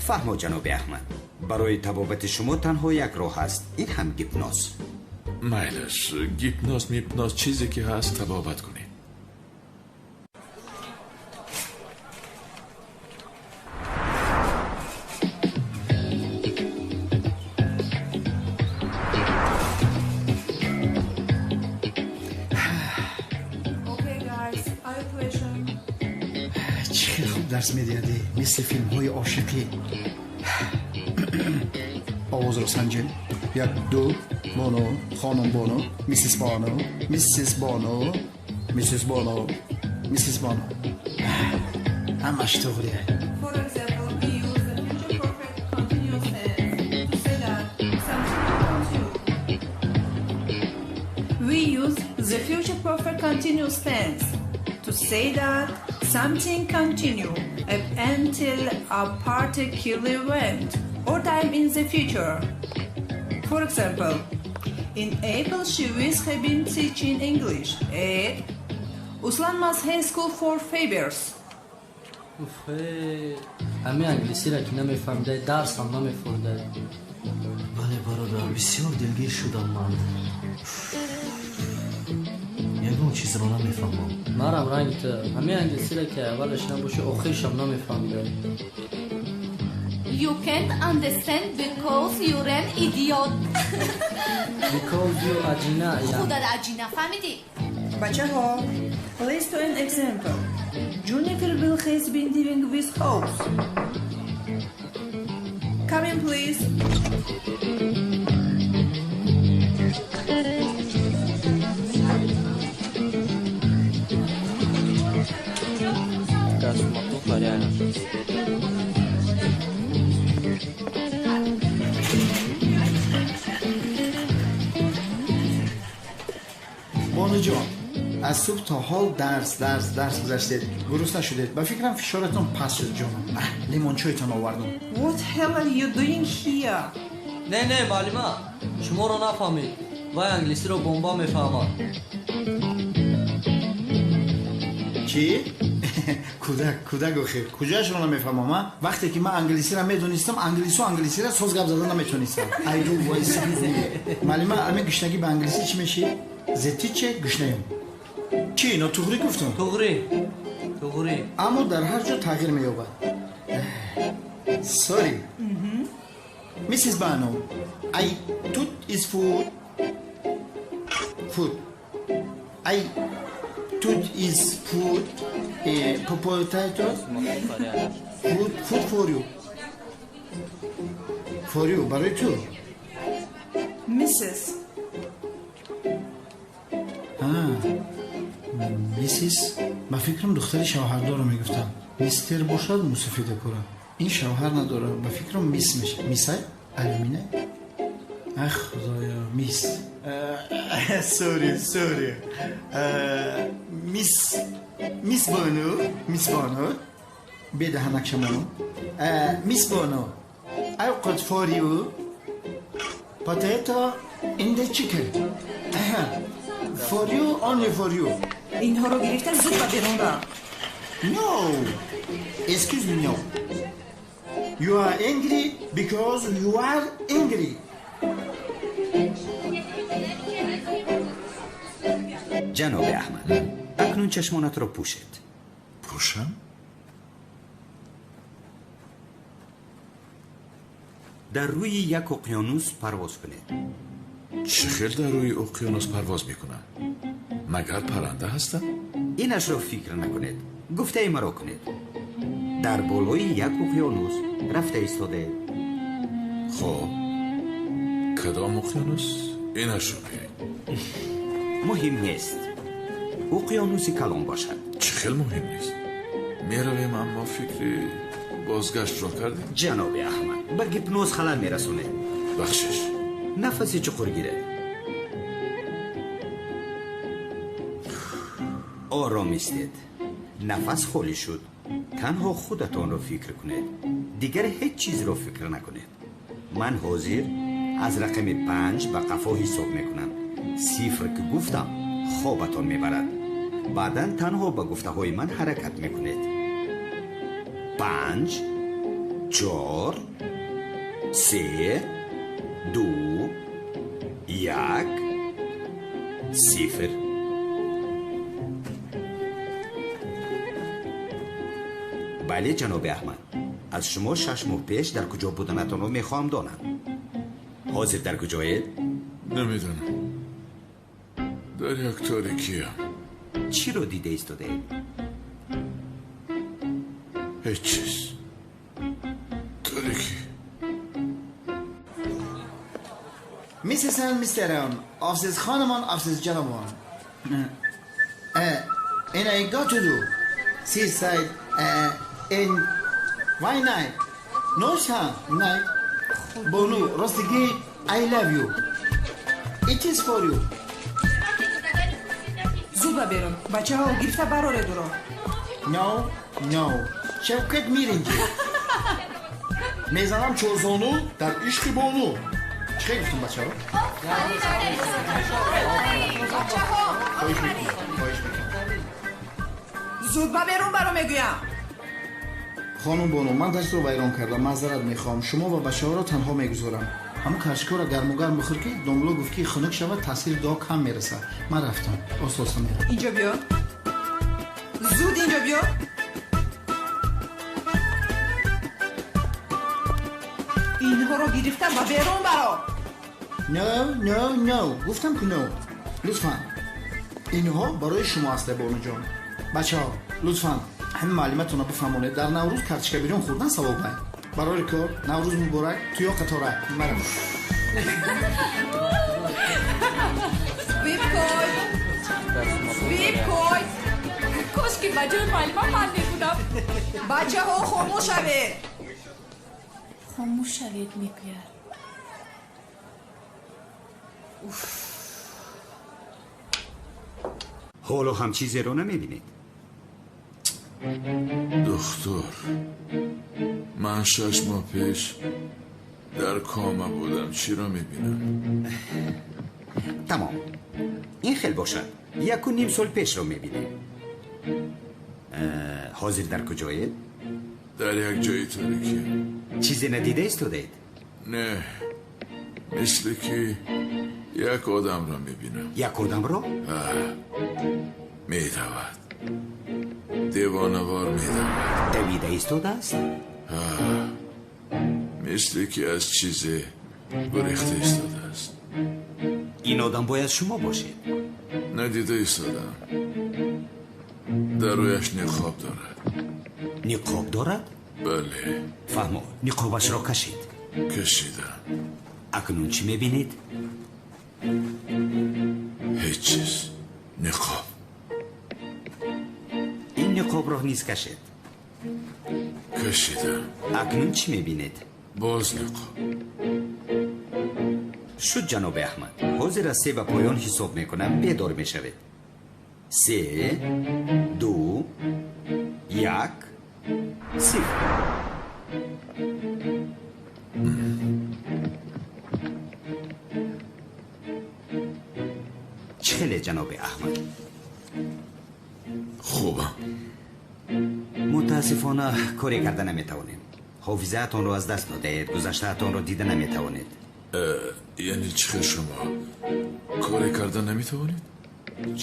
Speaker 3: Фаҳмо, ҷаноби Аҳмад, барои табобати шумо танҳо як роҳ ҳаст, ин ҳам гипноз.
Speaker 1: Майлаш, гипноз, мипноз, чизе ки ҳаст, табобат кунед.
Speaker 7: Okay, guys, I have a question.
Speaker 8: Чӣ хеле хуб дарс медиҳадӣ, мисли филмҳои ошиқӣ. Овозро санҷем: як, ду. Бону, хонум Бону, миссис Бону, миссис Бону, миссис Бону, миссис Бону. Ҳамаш туғрия.
Speaker 7: For example, we use the future perfect continuous tense to say that something will continue. We use the future perfect continuous tense to say that something continue up until a particular event or time in the future. For example, in April she will have been teaching English at Uslanmaz High School for 5 years.
Speaker 10: Уф, ҳамин англисиро ки намефаҳмидай, дарсам намефурдай. Бале, бародар, бисёр дилгир шудам ман. Ягон чизро намефаҳмам. Марам ранги ту, ҳамин англисиро ки аввалаш набоши, охиршам намефаҳмидай.
Speaker 6: You can't understand because you're an idiot.
Speaker 10: Because you аҷина.
Speaker 6: Худат аҷина, фаҳмидӣ?
Speaker 7: Бачаҳо, let's do an example. Jennifer Bill has been living with house. Come in, please.
Speaker 10: Такая суматоха реально.
Speaker 8: Бонуҷон, аз субҳ то ҳол дарс, дарс, дарс гузаштед, гурусна шудед. Ба фикрам, фишоратон паст шуд, ҷонам. Лимончойтон овардум.
Speaker 7: What hell are you doing here?
Speaker 10: Не, не, муаллима, шуморо нафаҳмид. Вай англисиро бомба мефаҳмад.
Speaker 8: Чӣ? Кӯдак, кӯдак, охир куҷояшро намефаҳмам? А вақте ки ман англисиро медонистам, англису англисиро соз гап зада наметонистам. Айду вай. Муаллима, ами гушнагӣ ба англисӣ чӣ меши? Зети че гушнаем? Чӣ, нотуғрӣ гуфтам?
Speaker 10: Туғрӣ.
Speaker 8: Аммо дар ҳар ҷо тағйир меёбад. Sorry. Mrs. Bano, I tooth is food. Food. I tooth is food. Potatoes. Food, food for you. For you, барои ту.
Speaker 7: Mrs.
Speaker 8: Mrs. ба фикрам духтари шавҳардорро мегуфтам. Мистер бошад мусофида кора. Ин шавҳар надора. Ба фикрам мисс меша. Миссай? Алюмина? Ах, худоё, мисс. Sorry, sorry. Мисс, мисс Бону, мисс Бону. Бедаҳанак шамону. Мисс Бону, I got for you potato in the chicken. For you, only for you.
Speaker 7: Инҳоро гирифта зуд ба берун рав.
Speaker 8: No. Excuse me, no. You are angry because you are angry.
Speaker 3: Ҷаноби Аҳмад, акнун чашмонатро пӯшед.
Speaker 1: Пӯшам?
Speaker 3: Дар рӯи як уқёнус парвоз кунед.
Speaker 1: Чӣ хел дар рӯи уқёнус парвоз мекунам? Магар парранда ҳастам?
Speaker 3: Инашро фикр накунед. Гуфтаи маро кунед. Дар болои як уқёнус рафта истодаед.
Speaker 1: Хоб, кадом уқёнус? Инашро биёед.
Speaker 3: Муҳим нест. Уқёнуси калон бошад.
Speaker 1: Чӣ хел муҳим нест? Меравем, аммо фикри бозгаштро кардем?
Speaker 3: Ҷаноби Аҳмад, ба гипноз халал мерасонед.
Speaker 1: Бахшиш.
Speaker 3: Нафаси чуқур гиред. Ором истед. Нафас холӣ шуд. Танҳо худатонро фикр кунед. Дигар ҳеҷ чизро фикр накунед. Ман ҳозир аз рақами 5 ба қафо ҳисоб мекунам. Сифр ки гуфтам, хобатон мебарад. Баъдан танҳо ба гуфтаҳои ман ҳаракат мекунед. 5, 4, 3, 2, 1, 0. Бале, ҷаноби Аҳмад, аз шумо 6 моҳ пеш дар куҷо буданатонро мехоҳам донам. Ҳозир дар куҷоед?
Speaker 1: Намедонам. Дар як торикиям.
Speaker 3: Чиро дида истодаед?
Speaker 1: Ҳеҷ чиз. Торикӣ.
Speaker 8: Mrs. and Mr. Office خانمان، office جنابان. And I got to do seaside in why night? No sir, night. Бону, ростигӣ I love you. It is for you.
Speaker 7: Зуд ба берун. Бачаҳо, гирифта бароред ӯро.
Speaker 8: No, no. Шавкат миринҷи. Мезанам чорзону дар ишқи бону. Чӣ хел гуфтум, бачаҳо? Хоҳиш мекунам, хоҳиш мекунам.
Speaker 7: Зуд ба берун баро мегӯям.
Speaker 8: Хонум Бону, ман дарсро вайрон кардам, маъзарат мехоҳам. Шумо ва бачаҳоро танҳо мегузорам. Ҳамун карчикаро гарму гарм бихӯр, ки домло гуфт, ки хунук шавад, таъсири дуо кам мерасад. Ман рафтам, оста оста мерам.
Speaker 7: Инҷо биё. Зуд инҷо биё. Инҳоро гирифта ба берун баро.
Speaker 8: No, no, no. Гуфтам ки no. Лутфан. Инҳо барои шумо аст, Бонуҷон. Бачаҳо, лутфан ҳамин муаллиматонро бифаҳмонед, дар Наврӯз картишка бирён хӯрдан савоб ай. Барори кор, Наврӯз муборак, туё қатора. Марам.
Speaker 7: Випкой! Випкой!
Speaker 6: Кош ки ба ҷои муаллима ман мебудам.
Speaker 7: Бачаҳо, хомӯш шавед.
Speaker 6: Хомӯш шавед, мегӯяд. Уф.
Speaker 3: Ҳоло ҳам чизеро намебинед.
Speaker 1: Духтур, ман 6 моҳ пеш дар кома будам. Чиро мебинам?
Speaker 3: Тамом. Ин хел бошад. 1.5 сол пешро мебинем. Ҳозир дар куҷоед?
Speaker 1: Дар як ҷои торикӣ.
Speaker 3: Чизе надида истодаед?
Speaker 1: Не, мисли ки як одамро мебинам.
Speaker 3: Як одамро?
Speaker 1: Медавад. Девонавор медавад.
Speaker 3: Давида истодааст?
Speaker 1: Мисле ки аз чизе гурехта истодааст.
Speaker 3: Ин одам бояд шумо бошед.
Speaker 1: Надида истодам. Дар рӯяш ниқоб дорад.
Speaker 3: Ниқоб дорад?
Speaker 1: Бале.
Speaker 3: Фаҳмо, ниқобашро кашид.
Speaker 1: Кашидам.
Speaker 3: Акнун чӣ мебинед?
Speaker 1: Ҳеҷ чиз. Ниқоб.
Speaker 3: Ин ниқобро низ кашед.
Speaker 1: Кашидам.
Speaker 3: Акнун чӣ мебинед?
Speaker 1: Боз ниқоб.
Speaker 3: Шуд, ҷаноби Аҳмад. Ҳозир аз се ба поён ҳисоб мекунам, бедор мешавед. 3, 2, 1, 0. Чӣ хеле, ҷаноби Аҳмад?
Speaker 1: Хубам.
Speaker 3: Мутаассифона, коре карда наметавонем. Ҳофизаатонро аз даст додаед, гузаштаатонро дида наметавонед.
Speaker 1: Яъне чӣ хел шумо коре карда наметавонед?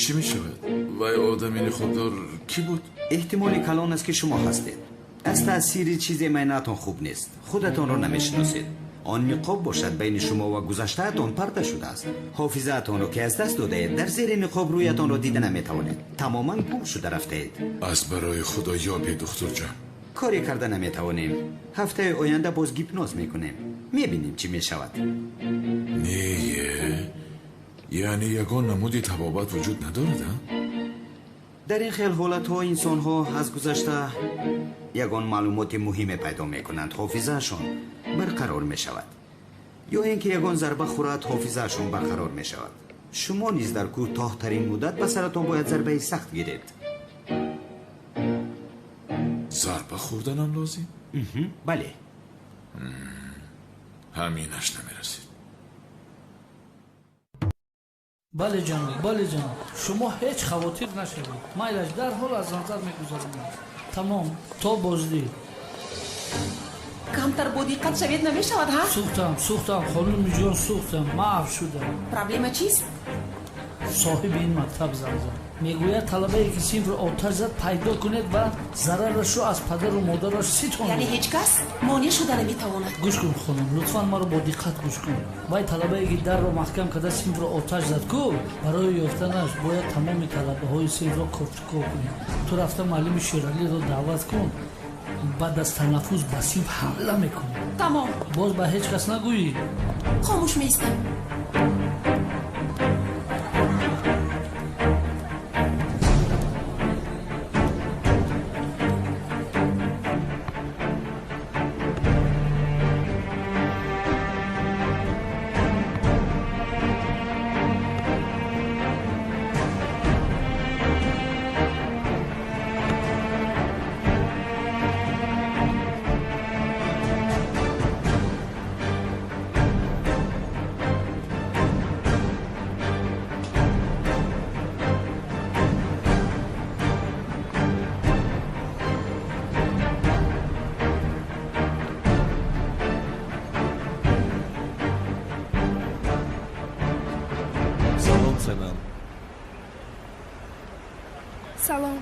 Speaker 1: Чӣ мешавад? Вай одами ниқобдор кӣ буд?
Speaker 3: Эҳтимоли калон аст, ки шумо ҳастед. Аз таъсири чизе майнаатон хуб нест, худатонро намешиносед. Он ниқоб бошад, байни шумо ва гузаштаатон парда шудааст. Ҳофизаатонро ки аз даст додаед, дар зери ниқоб рӯятонро дида наметавонед. Тамоман гум шуда рафтаед.
Speaker 1: Аз барои худо ёбе, духтурҷон.
Speaker 3: Коре карда наметавонем. Ҳафтаи оянда боз гипноз мекунем. Мебинем, чӣ мешавад.
Speaker 1: Не, яъне ягон намуди табобат вуҷуд надорад, а?
Speaker 3: Дар ин хел ҳолатҳо инсонҳо аз гузашта ягон маълумоти муҳиме пайдо мекунанд, ҳофизаашон барқарор мешавад. Ё ин ки ягон зарба хӯрад, ҳофизаашон барқарор мешавад. Шумо низ дар кӯтоҳтарин муддат ба саратон бояд зарбаи сахт гиред.
Speaker 1: Зарба хӯрданам лозим?
Speaker 3: Бале.
Speaker 1: Ҳаминаш намерасид.
Speaker 13: Бале, ҷаноб, бале, ҷаноб, шумо ҳеҷ хавотир нашавед. Майлаш, дарҳол аз назар мегузаронам. Тамом, то боздид.
Speaker 15: Камтар бо диққат шавед, намешавад, ҳа?
Speaker 13: Сӯхтам, сӯхтам, хонуми ҷон, сӯхтам, маъф шудам.
Speaker 15: Проблема чист?
Speaker 13: Соҳиби ин мактаб занг зад. Мегӯяд, талабае ки синфро оташ зад пайдо кунед ва зарарашро аз падару модараш ситонед.
Speaker 15: Яъне ҳеҷ кас монеъ шуда наметавонад.
Speaker 13: Гӯш кун, хонум, лутфан маро бо диққат гӯш кун. Вай талабае ки дарро маҳкам карда синфро оташ зад ку, барои ёфтанаш бояд тамоми талабаҳои синфро кофтуков кунед. Ту рафта муаллими Шералиро даъват кун. Баъд аз танаффус ба синф ҳамла мекунӣ.
Speaker 15: Тамом.
Speaker 13: Боз ба ҳеҷ кас нагӯӣ.
Speaker 15: Хомӯш меистам.
Speaker 16: Сенам.
Speaker 17: Салом.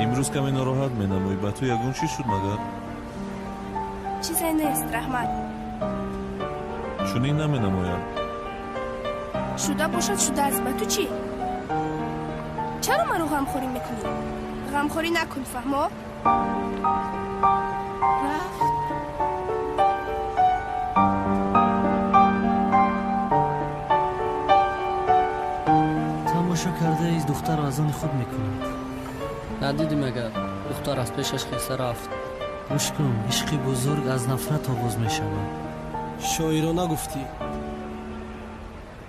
Speaker 16: Имрӯз каме нороҳат менамоӣ. Ба ту ягон чиз шуд магар?
Speaker 17: Чизе нест, раҳмат.
Speaker 16: Чунин наменамояд.
Speaker 17: Шуда бошад, шудааст. Ба ту чӣ? Чаро маро ғамхорӣ мекунӣ? Ғамхорӣ накун, фаҳмо? Рафт.
Speaker 10: Тамошо кардаи духтарро аз они худ мекунад. Надидӣ магар? Духтар аз пешаш хеста рафт. Гӯш кун, ишқи бузург аз нафрат оғоз мешавад.
Speaker 18: Шоирона гуфтӣ.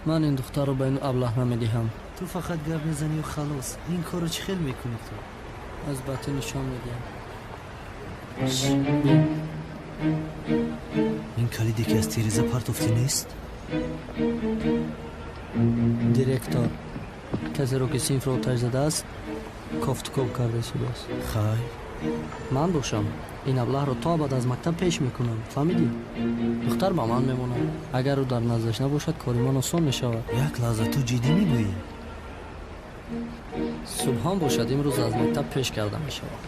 Speaker 10: Ман ин духтарро ба ин аблаҳ намедиҳам. Ту фақат гап мезанию халос. Ин корро чӣ хел мекунӣ ту? Аз ба ту нишон медиҳам. Ин калиде ки аз тиреза партофтӣ нест? Директор, касеро ки синфро оташ задааст, кофтукоб карда шудааст. Хайр. Ман бошам, ин аблаҳро то абад аз мактаб пеш мекунам. Фаҳмидӣ? Духтар ба ман мемонад. Агар ӯ дар наздаш набошад, кори ман осон мешавад. Як лаҳза, ту ҷиддӣ мегӯӣ? Субҳон бошад, имрӯз аз мактаб пеш карда мешавад.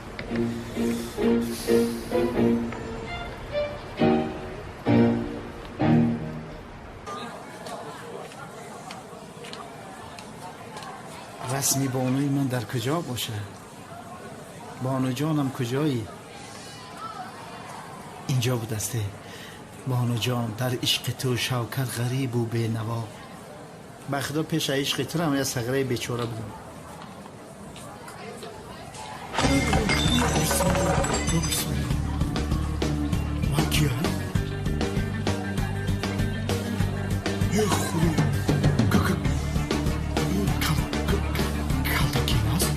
Speaker 8: Расми бонуи ман дар куҷо бошад? Бонуҷонам куҷоӣ? Инҷо будасте. Бонуҷон, дар ишқи ту Шавкат ғарибу бенаво. Ба худо пеш аз ишқи турам як сағираи бечора будам.
Speaker 12: Ман киям? Е худо, калтакин аст?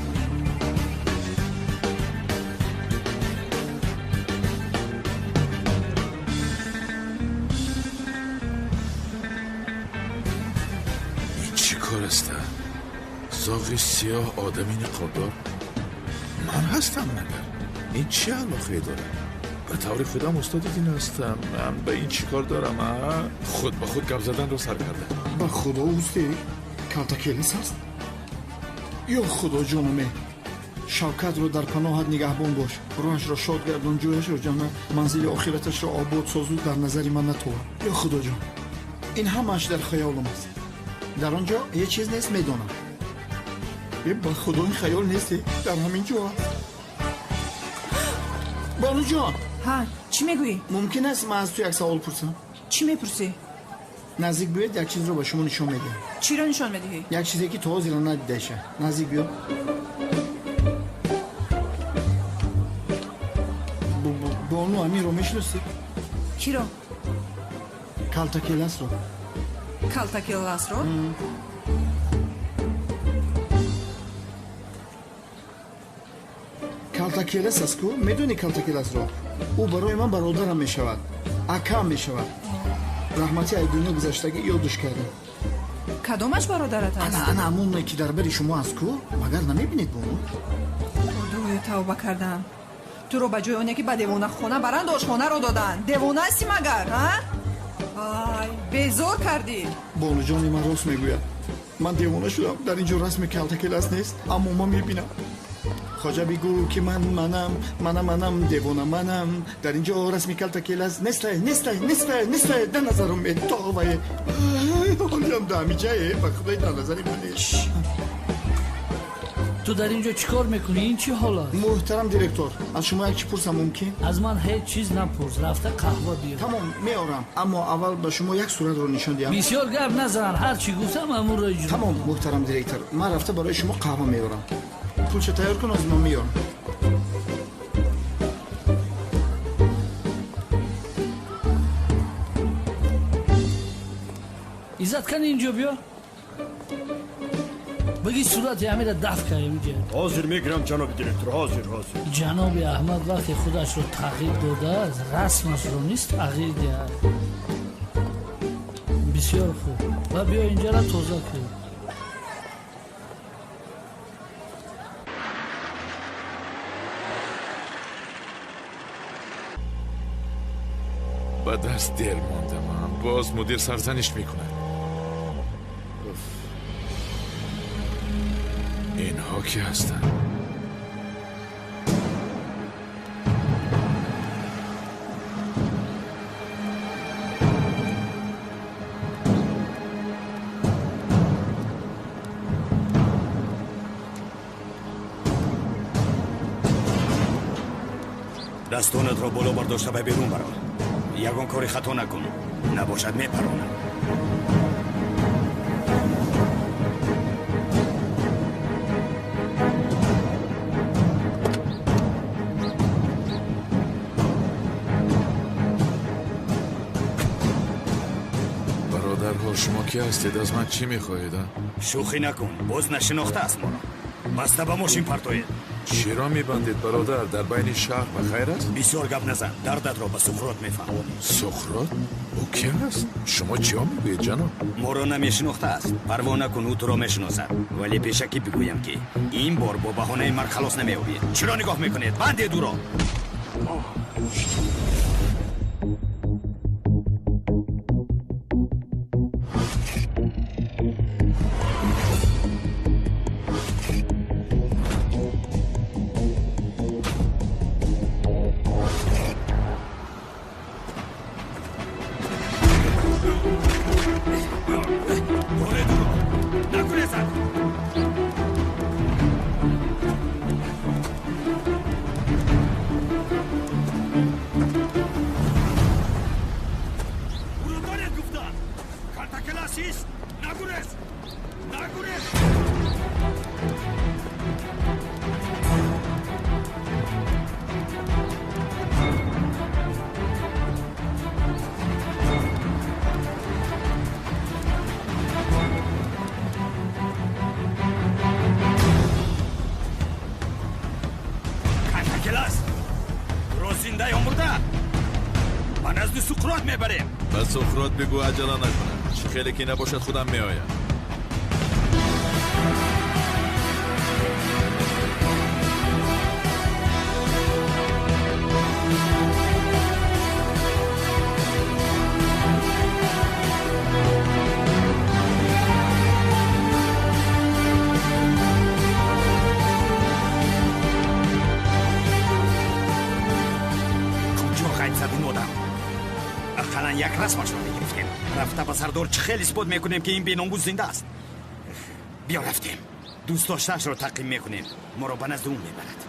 Speaker 1: Ин чӣ кор аст? Зоғи сиёҳ, одами ниқобдор. Ман ҳастам магар? Ин чӣ алоқае дорад? Ба таври худам устоди дин ҳастам. Ман ба ин чӣ кор дорам? Худ ба худ гап заданро сар карда.
Speaker 8: Ба худо усте, калтакелис аст? Ё худо ҷонаме, Шавкатро дар паноҳат нигаҳбон бош, рӯҳашро шод гардон, ҷояшро ҷаннат, манзили охираташро обод созу дар назари ман натовад. Ё худоҷон, ин ҳамааш дар хаёлам аст. Дар он ҷо ҳеҷ чиз нест, медонам. Ба худо ин хаёл нест, дар ҳамин ҷо аст. Бонуҷон.
Speaker 7: Ҳа, чӣ мегӯӣ?
Speaker 8: Мумкин аст ман аз ту як савол пурсам?
Speaker 7: Чӣ мепурсӣ?
Speaker 8: Наздик биёед, як чизро ба шумо нишон медиҳам.
Speaker 7: Чиро нишон медиҳӣ?
Speaker 8: Як чизе ки то ҳозира надидаша. Наздик биё. Бону, аминро мешиносӣ?
Speaker 7: Киро?
Speaker 8: Калтакеласро.
Speaker 7: Калтакеласро?
Speaker 8: Калтакелас аст ку? Медонӣ Калтакеласро? Ӯ барои ман бародарам мешавад, акам мешавад. Раҳмати ай дунё гузаштагӣ ёдуш кардам.
Speaker 7: Кадомаш бародарат аст?
Speaker 8: Ана, ана ҳамоне ки дар бари шумо аст ку? Магар намебинед, бону?
Speaker 7: Худоё, тавба кардам. Туро ба ҷои оне ки ба девонахона баранд, ошхонаро доданд. Девона ҳастӣ магар, а? Ай, безор кардӣ.
Speaker 8: Бонуҷони ман рост мегӯяд. Ман девона шудам. Дар ин ҷо расми Калтакелас нест, аммо ман мебинам. Хоҷа бигӯ ки ман манам, манам, манам, девона манам. Дар ин ҷо расми Калтакелас нестай, нестай, нестай, нестай. Дар назарам метовае. Ҳолиам дамиҷае, ба худои дар назари ман нест.
Speaker 13: Ту дар ин ҷо чӣ кор мекунӣ? Ин чӣ ҳол аст?
Speaker 8: Муҳтарам директор, аз шумо як чӣ пурсам мумкин?
Speaker 13: Аз ман ҳеҷ чиз напурс, рафта қаҳва биёр.
Speaker 8: Тамом, меорам, аммо аввал ба шумо як суратро нишон диҳам.
Speaker 13: Бисёр гап назан, ҳар чӣ гуфтам ҳамонро иҷро.
Speaker 8: Тамом, муҳтарам директор, ман рафта барои шумо қаҳва меорам. Пулша тайёр кун, аз ман меорам.
Speaker 13: Иззат, кани инҷо биё. Баги сурати ҳамира дафт кардем инҷа.
Speaker 5: Ҳозир мегирам, ҷаноби директор, ҳозир, ҳозир.
Speaker 13: Ҷаноби Аҳмад вақте худашро тағйир додааст, расмашро низ тағйир диҳад. Бисёр хуб. Ва биё инҷара тоза кун.
Speaker 1: Ба дарс дер мондам. Боз мудир сарзаниш мекунад. Инҳо ки ҳастанд?
Speaker 3: Дастонатро боло бардошта ба берун баро. Ягон кори хато накун, набошад мепаронам.
Speaker 1: Бародарҳо, шумо ки ҳастед? Аз ман чӣ мехоҳед?
Speaker 3: Шӯхӣ накун, боз нашинохтааст моро. Баста ба мошин партоед.
Speaker 1: Чиро мебандед, бародар? Дар байни шаҳр ба хайр аст?
Speaker 3: Бисёр гап назан, дардатро ба Суқрот мефаҳмонӣ.
Speaker 1: Суқрот? Ӯ ки аст? Шумо чиҳо мегӯед, ҷаноб?
Speaker 3: Моро намешинохтааст. Парво накун, ӯ туро мешиносад. Вале пешакӣ бигӯям ки ин бор бо баҳонаи марг халос намеёбӣ. Чиро нигоҳ мекунед? Бандед ӯро.
Speaker 11: Келас, туро зинда ё мурда ба назди Суқрот мебарем.
Speaker 1: Ба Суқрот бигӯ аҷала накунад. Чӣ хеле ки набошад, худам меоям.
Speaker 11: Ақаллан як расмашро мегирифтем. Рафта ба сардор чӣ хел исбот мекунем, ки ин беномус зинда аст? Биё рафтем, дӯст доштаашро таъқиб мекунем, моро ба назди ӯ мебарад.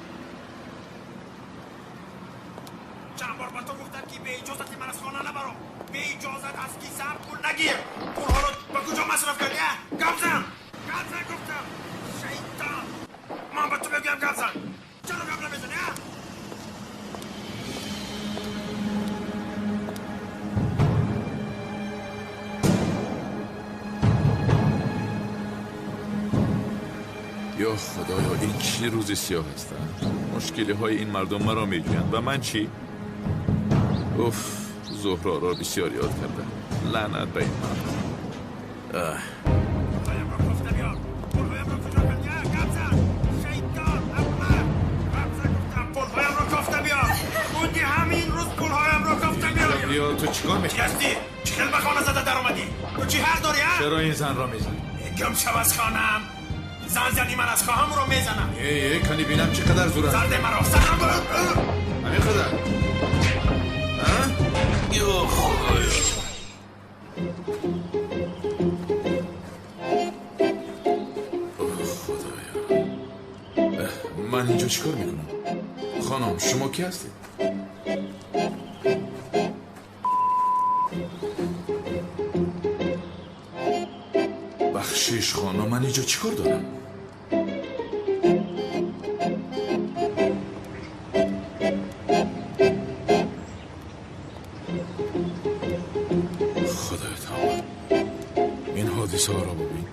Speaker 11: Чанд бор ба ту гуфтам, ки бе иҷозати ман аз хона набаро, бе иҷозат аз кисаам пул нагир. Пулҳоро ба куҷо масраф кардӣ? Гап зан, гап зан гуфтам, шайтон. Ман ба ту мегӯям, гап зан. Чаро гап намезанӣ?
Speaker 1: Ё худоё, ин чӣ рӯзи сиёҳ аст? Мушкилиҳои ин мардум маро меҷӯянд ва ман чӣ? Уф, Зуҳроро бисёр ёд кардам. Лаънат ба ин мард. Ё ту чӣ кор мекунӣ?
Speaker 11: Ҳастӣ? Чӣ хел ба хона зада даромадӣ? Ту чӣ ҳақ дорӣ, а?
Speaker 1: Чаро ин занро мезанӣ?
Speaker 11: Гум шав аз хонаам. Зан зани ман аз хоҳам ӯро мезанам.
Speaker 1: Э, кани бинам чӣ қадар зур аст.
Speaker 11: Зарде маро сарам.
Speaker 1: Ҳамин қадар? А? Ё худоё. Худоё. Ман инҷо чӣ кор мекунам? Хонум, шумо кӣ ҳастед? Бахшиш хонум, ман инҷо чӣ кор дорам? Худои таоло, ин ҳодисаҳоро бибин.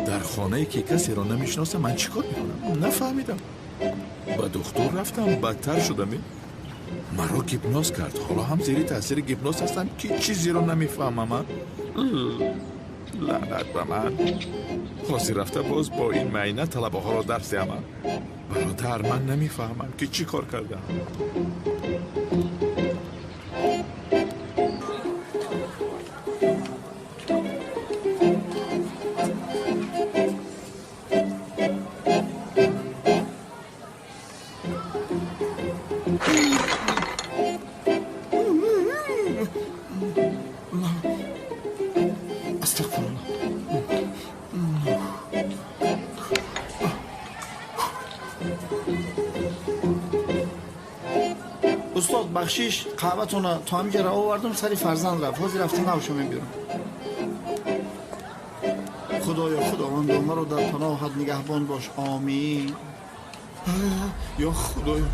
Speaker 1: Дар хонае ки касеро намешиносам, ман чӣ кор мекунам? Нафаҳмидам. Ба духтур рафтам, бадтар шудам. Маро гипноз кард. Ҳоло ҳам зери таъсири гипноз ҳастам, ки чизеро намефаҳмам. Лаънат ба ман. Ҳозир рафта боз бо ин майна талабаҳоро дарс диҳам. Бародар, ман намефаҳмам, ки чӣ кор кардам.
Speaker 8: Устод, бахшиш, қаҳватонро то ҳаминҷа овардум, сари фарзанд рафт. Ҳозир рафта навшо мебиёрам. Худоё, худовандо, маро дар паноҳат нигаҳбон бош. Омин. Ё худоё.